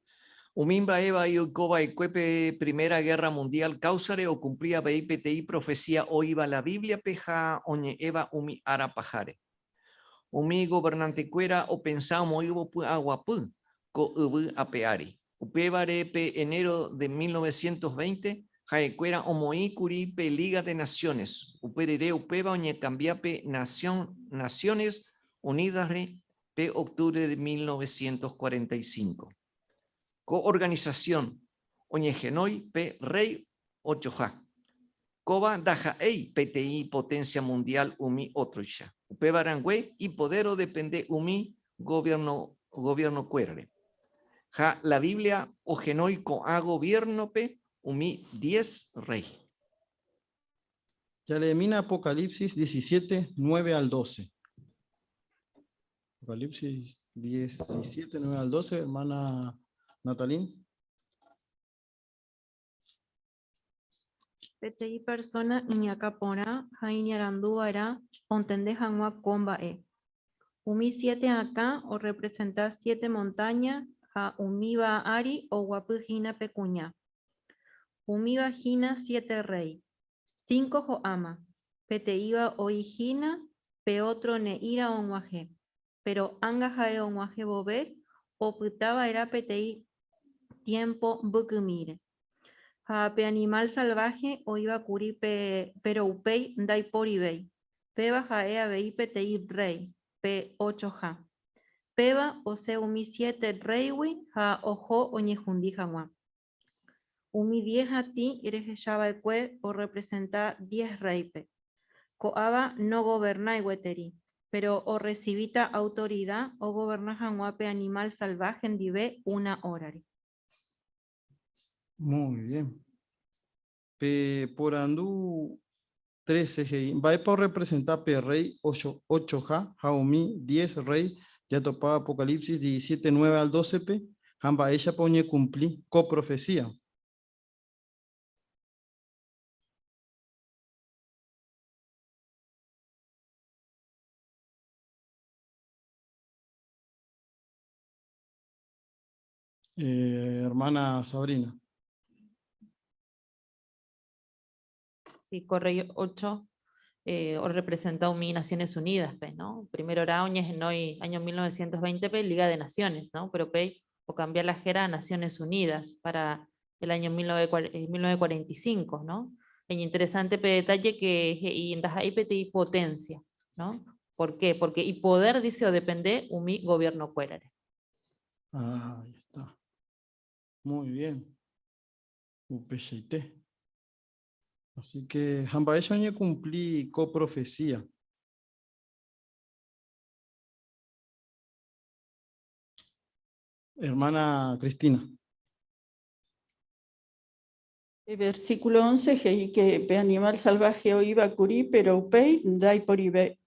Umi mba'e vai oiko va'ekue pe Primera Gérra Mundiál káusare okumpli avei peteĩ profesía oĩva la Bíbliape ha oñe'ẽva umi ára paháre. Umi governantekuéra opensa omoĩvo py'aguapy ko yvy ape ári. Upévare pe enero de 1920 ha'ekuéra omoĩ kuri pe Liga de Naciones, upe rire upéva oñekambia pe Naciones Unidas-re pe octubre de 1945. Ko organisasión oñehenói pe Rréi Ochoha. Kóva ndaha'éi peteĩ poténsia mundiál umi ótroicha. Upéva rangue ipodér odepende umi goviernokuérare. Ha la Biblia ohenói ko'ã goviérnope umi diez rréi. Jaleemína Apocalipsis 17, 9 al 12. Apocalipsis 17, 9 al 12, hermana Natalín. Peteĩ persóna iñakã porã ha iñarandu va'erã ontende hag̃ua ko mba'e. Umi siete akã orrepresenta siete montáña ha umíva ári oguapy hína pe kuña. Umíva hína siete rréi. Cinco ho'áma, peteĩva oĩ hína, pe ótro ne'ĩra og̃uahẽ. Péro ág̃a ha'e og̃uahẽ vove opyta va'erã peteĩ tiémpo mbykymíre. Ha pe animál salváhe oĩva kuri pe, péro upéi ndaiporivéi. Péva ha'e avei peteĩ rréi, pe ochoha. Péva osẽ umi siete rréigui ha oho oñehundi hag̃ua. Umi diez hatĩ rehechava'ekue orrepresenta diez rréipe. Ko'ãva nogovernái gueteri, péro orresivíta autorida ogoverna hag̃ua pe animál salváhe ndive una órare. Muy bien. Pe porandu 13 he'i, Mba'épa orrepresenta pe rréi ochoha ha umi diez rréi jatopáva Apocalipsis 17, 9 al 12-pe, ha mba'éichapa oñekumpli ko profesía? Hermana Sabrina. Sí, Correo 8 o representa umi Naciones Unidas, pe, ¿no? Primero era oñehenói año 1920 pe, Liga de Naciones, ¿no? Pero pe, o cambiar la jera a Naciones Unidas para el año 1945, ¿no? Es interesante pe detalle que y ndaha'éi peteĩ potencia, ¿no? ¿Por qué? Porque y poder dice o depende umi gobierno kuérare. Ah, ahí está. Muy bien. Upeichaite. Así que ha mba'éicha oñekumpli ko profecía. Hermana Cristina. El versículo 11, he'i que pe animal salvaje oĩva kuri, pero upéi ndaiporive.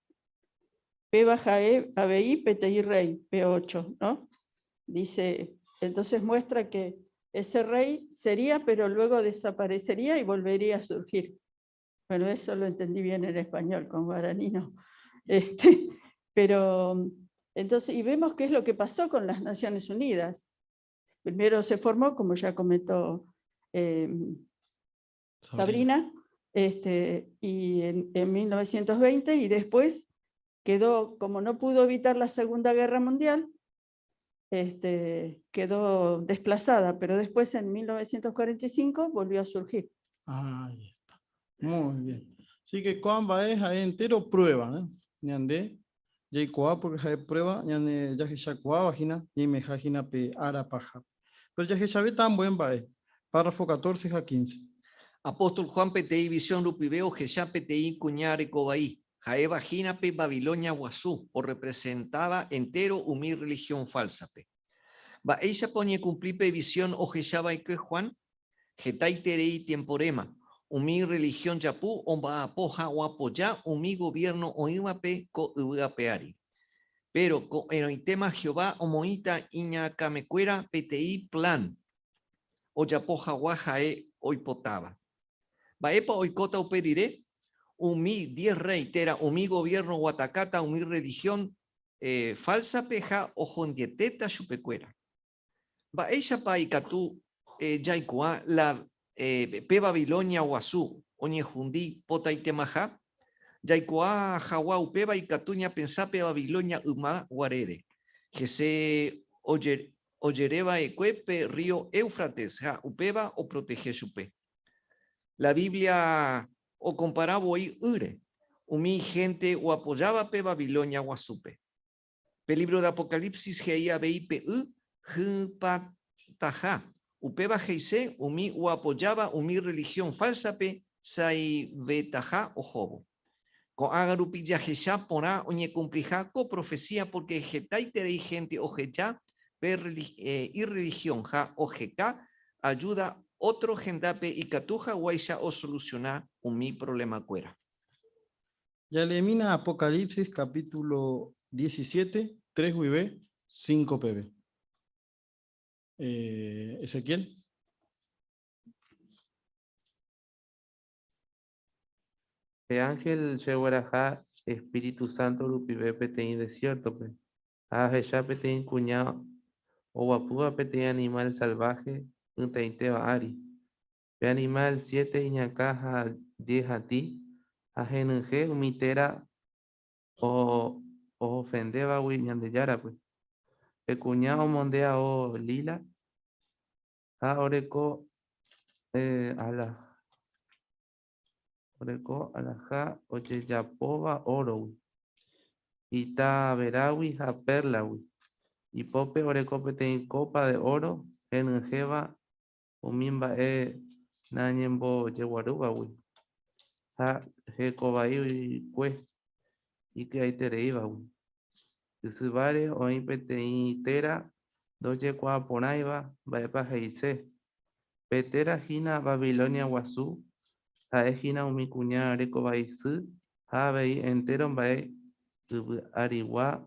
Péva ha'e avei peteĩ rey, P8, ¿no? Dice, entonces muestra que ese rey sería, pero luego desaparecería y volvería a surgir. Bueno, eso lo entendí bien en español, con guaraní no. Pero, entonces, y vemos qué es lo que pasó con las Naciones Unidas. Primero se formó, como ya comentó Sabrina, y en 1920, y después quedó, como no pudo evitar la Segunda Guerra Mundial, quedó desplazada, pero después en 1945 volvió a surgir. Ahí está. Muy bien. Así que ko'ã mba'e ha'e entero prueba, ¿eh? Ñande, jaikuaa porque ha'e prueba, ñane jahechakuaáva hína, ñaimeha hína pe ára paha. Pero jahechavéta ambue mba'e. Párrafo 14 ha 15. Apóstol Juan peteĩ visión rupive ohecha peteĩ kuña rekovai. Ha'éva hína pe Babilonia guasu orepresentaba entero umi religión falsa-pe. Mba'éichapa oñekumpli pe visión ohechava'ekue Juan? Hetaiterei tiemporema, umi religión japu omba'apo ha oapoya umi gobierno oĩvape ko yvy ape ári. Pero ko'ẽrõitéma Jehová omoĩta iñakãmekuéra peteĩ plan ojapo hag̃ua ha'e oipotáva. Mba'épa oikóta upe rire? Umi 10 rey térã umi gobierno oatakáta umi religión falsa-pe ha ohundietéta chupekuéra. Mba'éichapa ikatu jaikuaa la pe Babilonia guasu oñehundi potaitemaha? Jaikuaa hag̃ua upéva ikatu ñapensa pe Babilonia yma guarére. Hese ojereva'ekue pe río Éufrates ha upéva oprotehe chupe. La Biblia okompara voi ýre umi hénte oapojávape Babilonia guasúpe. Pe lívro de Apocalipsis he'i avei pe y hypataha, upéva he'ise umi oapojáva umi rrelihión fálsape sa'ivetaha ohóvo. Ko'ág̃a rupi jahecha porã oñekumpliha ko profesía pórke hetaiterei hénte oheja pe irrelihión ha oheka ajúda ótro hendápe ikatu haguáicha osolusiona umi provlemakuéra. Jaleemína Apocalipsis capítulo 17, 3 guive, 5 peve. Ezequiel. Pe ángel chegueraha Espíritu Santo rupive peteĩ desierto-pe, ha ahecha peteĩ kuña oguapýva peteĩ animal salvaje pytãitéva ári. Pe animal siete iñakã ha diez hatĩ, ha henyhẽ umi téra oofendévagui Ñandejárape. Pe kuña omonde ao lila ha oreko oreko alhaja ojejapóva órogui, ita verágui ha pérlagui. Ipópe oreko peteĩ kópa de óro henyhẽva umi mba'e nañembojeguarúvagui ha hekovaikue iky'aitereívagui. Ysyváre oĩ peteĩ téra ndojekuaaporãiva mba'épa he'ise. Pe téra hína Babilonia Guasu, ha'e hína umi kuña rekovai sy ha avei entéro mba'e yvy arigua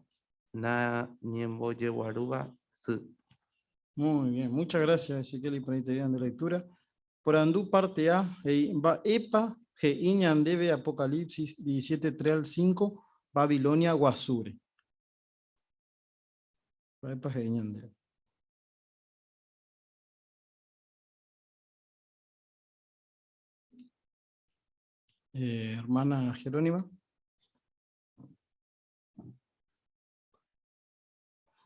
nañembojeguarúva sy. Muy bien, muchas gracias Ezequiel iporãiterei nde lectura. Porandu parte A, he'i mba'épa he'i ñandéve Apocalipsis 17, 3 al 5, Babilonia guasúre. Mba'épa he'i ñandéve. Eh, hermana Jerónima.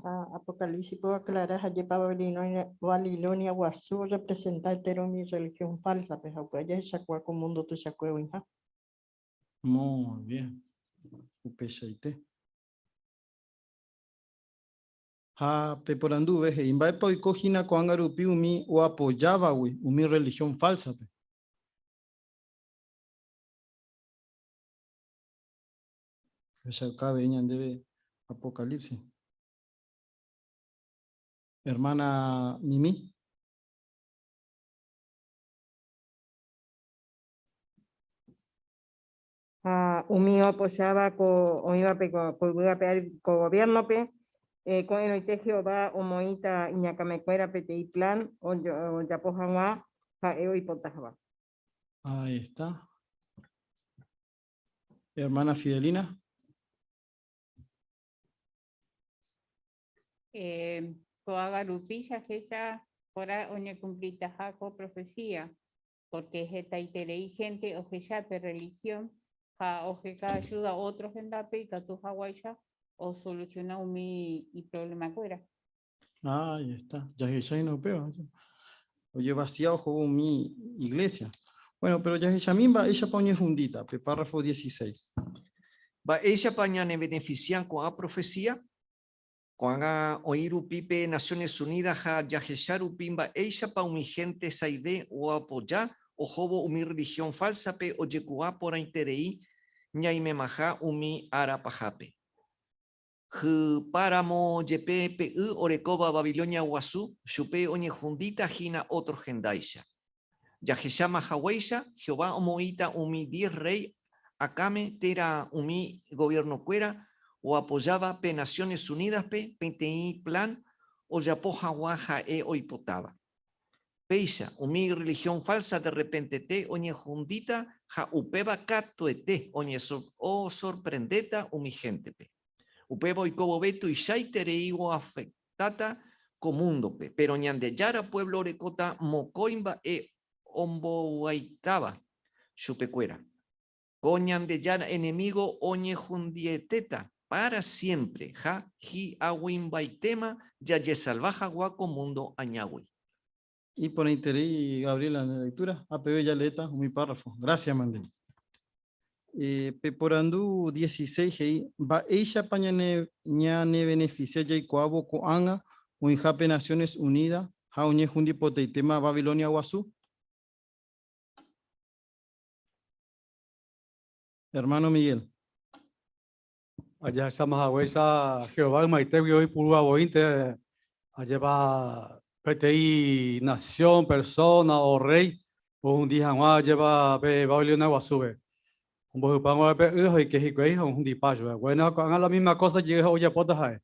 Ha Apocalipsis oaclara ha'épa Babilonia, Babilonia guasu representa entero umi religión falsa pe ha upe jahechakuaa ko mundo tuichakue oĩha. Muy bien. Upeichaite. Ha peporanduve he'i mba'épa oiko hína ko'ág̃a rupi umi oapojávagui umi religión falsa-pe. Ohechauka avei ñandéve Apocalipsis. Hermana Mimi. Ha umi oapojáva ko oĩvape ko yvy ape ári ko goviérnope, ko'ẽrõite Jehová omoĩta iñakãmekuéra peteĩ plan ojapo hag̃ua ha'e oipotáva. Ahí está. Hermana Fidelina. Eh, ko'ág̃a rupi jahecha porã oñekumplitaha ko profecía, porque hetaiterei gente ohecha pe religión ha oheka ayuda otro hendápe ikatu haguáicha osoluciona umi iproblemakuéra. Ahí está. Jahecháina upéva. Ojevacia ohóvo umi iglesia. Bueno, pero jahechami mba'éichapa oñehundíta pe párrafo 16. Mba'éichapa ñanebeneficia ko'ã profecía? Ko'ág̃a oĩ rupi pe Naciones Unidas ha jahecha rupi mba'éichapa umi hénte saive oapoja ohóvo umi rrelihión fálsape ojekuaa porãiterei ñaimemaha umi ára pahápe. Hypáramo jepe pe y orekóva Babilonia Guasu, chupe oñehundíta hína ótro hendáicha. Jahecháma haguéicha, Jehová omoĩta umi diez rréi akãme térã umi goviernokuéra oapojáva pe Naciones Unídaspe peteĩ plan ojapo hag̃ua ha'e oipotáva. Péicha, umi rrelihión fálsa derrepentete oñehundíta ha upéva katuete osorprendéta umi héntepe. Upéva oiko vove tuichaiterei oafektáta ko múndope, péro Ñandejára puévlo orekóta mokõi mba'e ombovy'aitáva chupekuéra. Ko Ñandejára enemígo oñehundietéta pára siémpre ha hi'ag̃uimbaitéma jajesalva hag̃ua ko múndo añágui. Iporãiterei Gabriela nde lectura, ha peve jaleéta umi párrafo. Gracias mante. Peporandu 16 he'i, Mba'éichapa ñanebeneficia jaikuaávo ko'ág̃a oĩhápe Naciones Unidas ha oñehundipotaitéma Babilonia Guasu? Hermano Miguel. Ajahecháma haguéicha Jehová ymaitégui oipurúva voínte ajépa peteĩ nasión, persóna o rréi ohundi hag̃ua ajépa pe Babilonia Guasúpe. Ombohypág̃ua pe y ha oike hikuái ha ohundipa chupe. Bueno, ko'ág̃a la misma cosa jey ha ojapóta ha'e.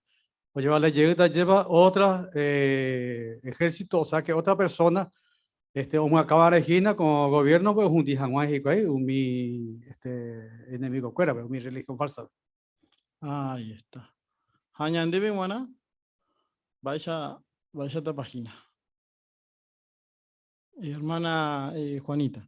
Ojevale jeýta ajépa otra ejército, o sea que otra persona este, omyakãvare hína ko gobierno-pe ohundi hag̃ua hikuái umi este, enemigo-kuérape, umi religión falsa-pe. Ahí está. Ha ñandéve g̃uarã, mba'éicha, mba'éichatapa hína? Hermana eh, Juanita.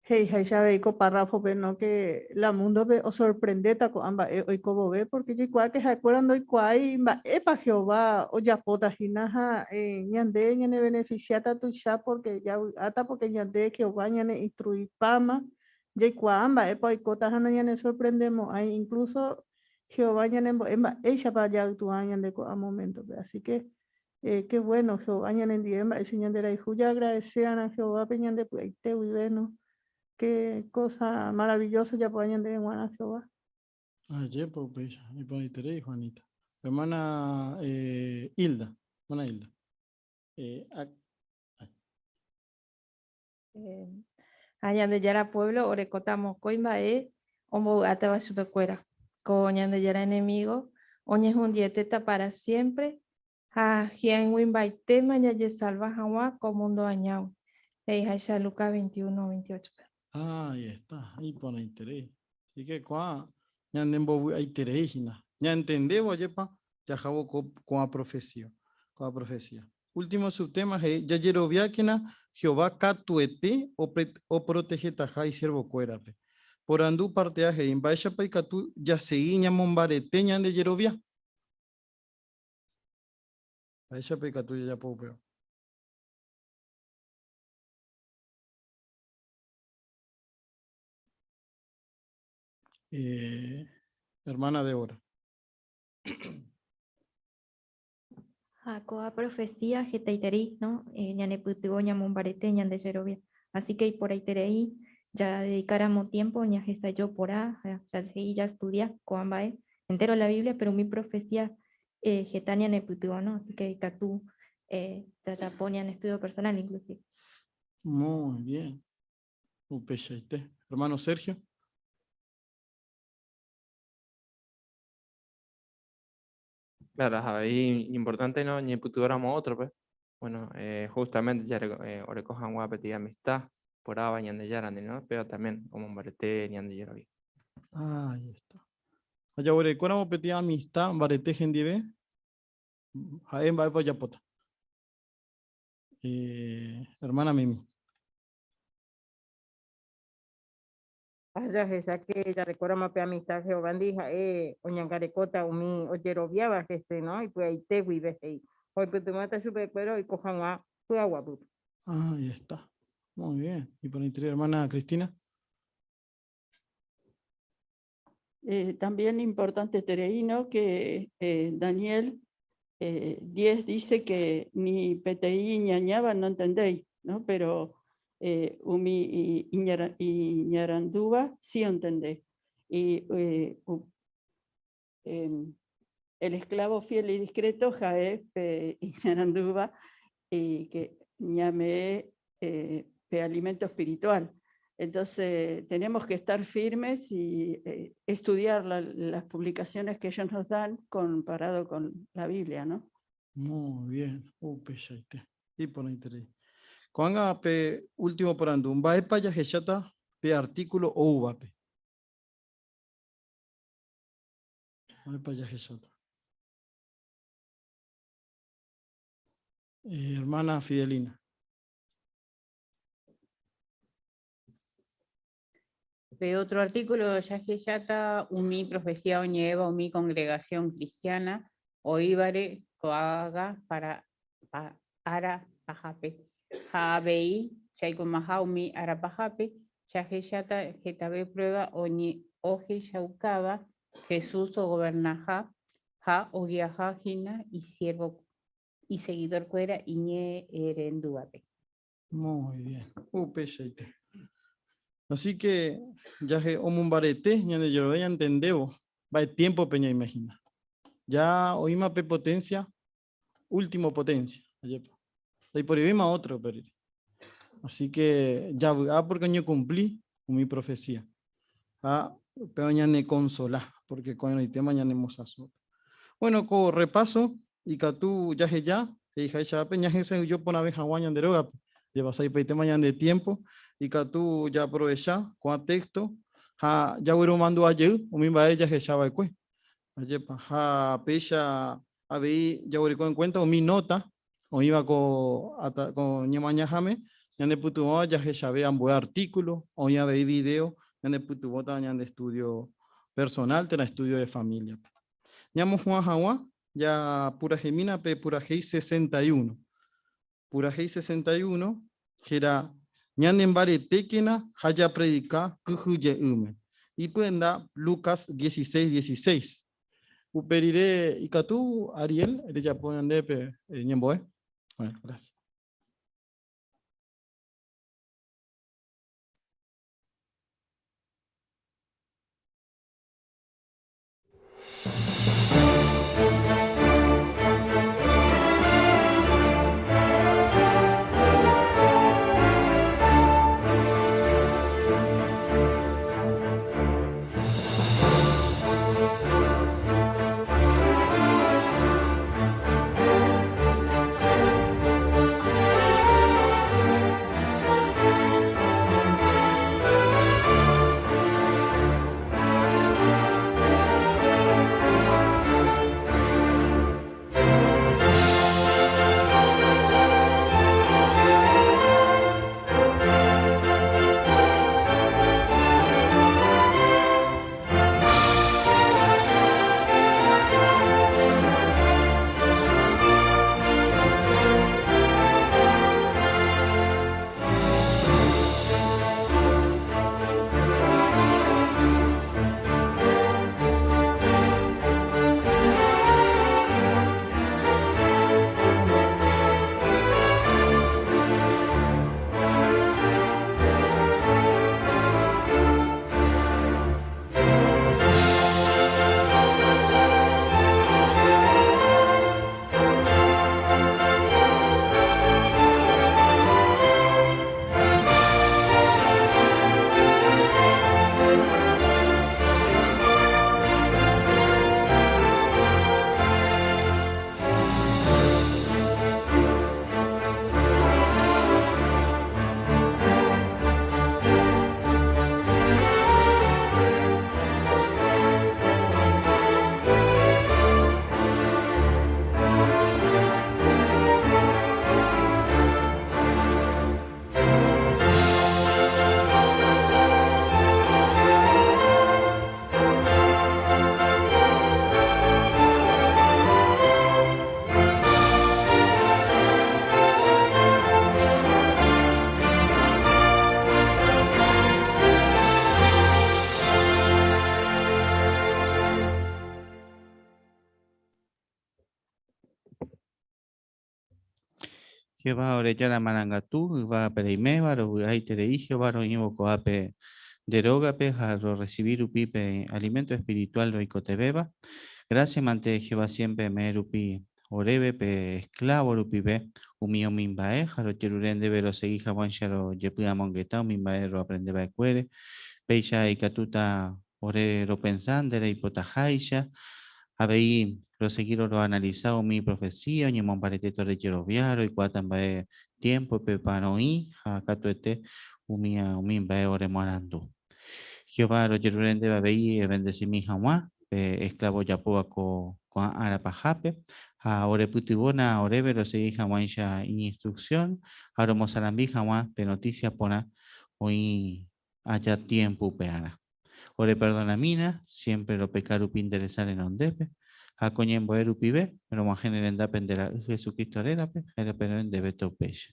He'iháicha avei ko párrafope, no ke la múndope osorprendéta ko'ã mba'e oiko vove, pórke jaikuaa ke ha'ekuéra ndoikuaái mba'épa Jehová ojapóta hína ha ñande ñanevenefisiáta tuicha pórke javy'áta pórke ñande Jehová ñaneinstruipáma, jaikuaa mba'épa oikóta ha nañanesorprendemo'ãi, inklúso Jehová ñanembo'e mba'éichapa jaytuã ñande ko'ã moméntope. Asi ke Qué bueno, Jehová ñanendive mba'éicha ñanderayhu, jaagradece arã Jehovápe ñande py'aite guive, no? Qué cosa maravillosa japo'a ñandéve g̃uarã Jehová. Ajépa upéicha, iporãiterei Juanita. Hermana eh, Hilda, hermana Hilda. Eh, a, Eh, ha Ñandejára pueblo orekóta mokõi mba'e ombovy'átava chupekuéra. Ko Ñandejára enemigo oñehundietéta para siempre ha hi'ag̃uimbaitéma jajesalva hag̃ua ko mundo añágui, he'iháicha Lucas 21, 28-pe. Ahí está, iporãiterei. Así que ko'ã ñanembovy'aiterei hína. Ñantendévo ajépa jahávo ko'ã profecía, ko'ã profecía. Último subtema he'i, Jajeroviákena Jehová katuete oprotehetaha isiervokuérape. Porandu parte A he'i, Mba'éichapa ikatu jasegi ñamombarete ñande jerovia? Mba'éichapa ikatu jajapo upéva? Eh, hermana Débora. Ha ko'ã profecía hetaiterei, ¿no? Eh, ñanepytyvõ ñamombarete ñande jerovia. Así que iporãiterei jadedikáramo tiempo ñahesajo porã, jasegi jastudia ko'ã mba'e, entero la Biblia, pero umi profecía eh, heta ñanepytyvõ, ¿no? Así que ikatu eh, jajapo ñane estudio personal inclusive. Muy bien. Upeichaite. Hermano Sergio. Claro, ahí importante no ñepytyvõramo ótrope. Bueno, justamente ya oreko hag̃ua peteĩ amistad porãva Ñandejárandi, ¿no? Péva también omombarete ñande jerovia. Ahí está. Ha jaguerekóramo peteĩ amistad mbarete hendive, ha'e mba'épa ojapóta. Hermana Mimi. Ha jahecha ke jarekóramo pe amistad Jehovándi ha'e oñangarekóta umi ojeroviáva hese, no? Ipy'aite guive he'i. Ha oipytyvõta chupekuéra oiko hag̃ua py'aguapýpe. Ahí está. Muy bien. Iporãiterei, hermana Cristina. También importante terei, ¿no? Que Daniel 10 dice que ni peteĩ iñañáva no entendéi, ¿no? Pero umi iñarandúva sí entendé. Y el esclavo fiel y discreto jae pe iñarandúva y que ñame pe alimento espiritual. Entonces tenemos que estar firmes y estudiar las publicaciones que ellos nos dan comparado con la Biblia, ¿no? Muy bien. Upeichaite. Iporãiterei. Ko'ág̃a pe último porandu. Mba'épa jahecháta pe artículo oúvape? Mba'épa jahecháta? Hermana Fidelina. Pe otro artículo jahecháta umi profecía oñe'ẽva umi congregación cristiana oĩvare ko'ág̃a para ára pahápe. Ha avei jaikomaha umi ára pahápe, jahecháta hetave prueba ohechaukáva Jesús ogovernaha ha ogiaha hína isiervo iseguidorkuéra iñe'ẽrendúvape. Muy bien, upeichaite. Así que jahe omombarete ñande jerovia ñantendévo mba'e tiempo-pe ñaimagina. Ya oĩma pe potencia, último potencia, ajépa. Ndaiporivéima otro upe rire. Así que javy'a porque oñekumpli umi profecía. Ha upéva ñanekonsola, porque ko'ẽrõitéma ñanemosãsóta. Bueno, ko repaso ikatu jaheja, he'iháichape, ñahesa'ỹijo porãve hag̃ua ñande rógape. Jepasa'ipaitéma ñande tiempo, ikatu jaaprovecha ko'ã texto ha jagueromandu'a jey umi mba'e jahecha va'ekue. Ajépa, ha péicha avei jaguereko en cuenta umi nota oĩva ko ko ñemañaháme, ñanepytyvõva jahechave ambue artículo, oĩ avei video ñanepytyvõtava ñande estudio personal térã estudio de familia-pe. Ñamohu'ã hag̃ua japuraheimína pe purahéi 61. Purahéi 61 héra Ñanembaretékena ha japredika kyhyje'ỹme. Ipyenda Lucas 16, 16. Upe rire ikatu, Ariel, rejapo ñande pe ñembo'e. Bueno, gracias. Jehová ore Jára marangatu, yvágape reiméva, rovy'aiterei Jehová roĩvo ko'ápe nde rógape ha rorresivi rupi pe alimento espiritual roikotevẽva. Gracias mante Jehová siempre eme'ẽ rupi oréve pe esclavo rupive umi umi mba'e ha rojerure ndéve rosegi haguãicha rojepy'amongeta umi mba'e roaprende va'ekuére. Péicha ikatúta ore ropensa nde reipotaháicha. Avei rosegírõ roanalisa umi profesía oñemombaretéta orejerovia, roikuaáta mba'e tiémpopepa roĩ ha katuete umía umi mba'e oremoarandu. Jehová rojerure ndéve avei evendesimi hag̃ua pe esklávo ojapóva ko ko'ã ára pahápe, ha orepytyvõna oréve rosegi hag̃uáicha iñinstruksión ha romosarambi hag̃ua pe notísia porã oĩ aja tiémpo upearã. Oreperdonamína, siémpre ropeka rupi nde resa renondépe, ha ko ñembo'e rupive, rog̃uahẽ ne rendápe nde Ra'y Jesucristo rérape, ha ereperõ ndéve taupéicha.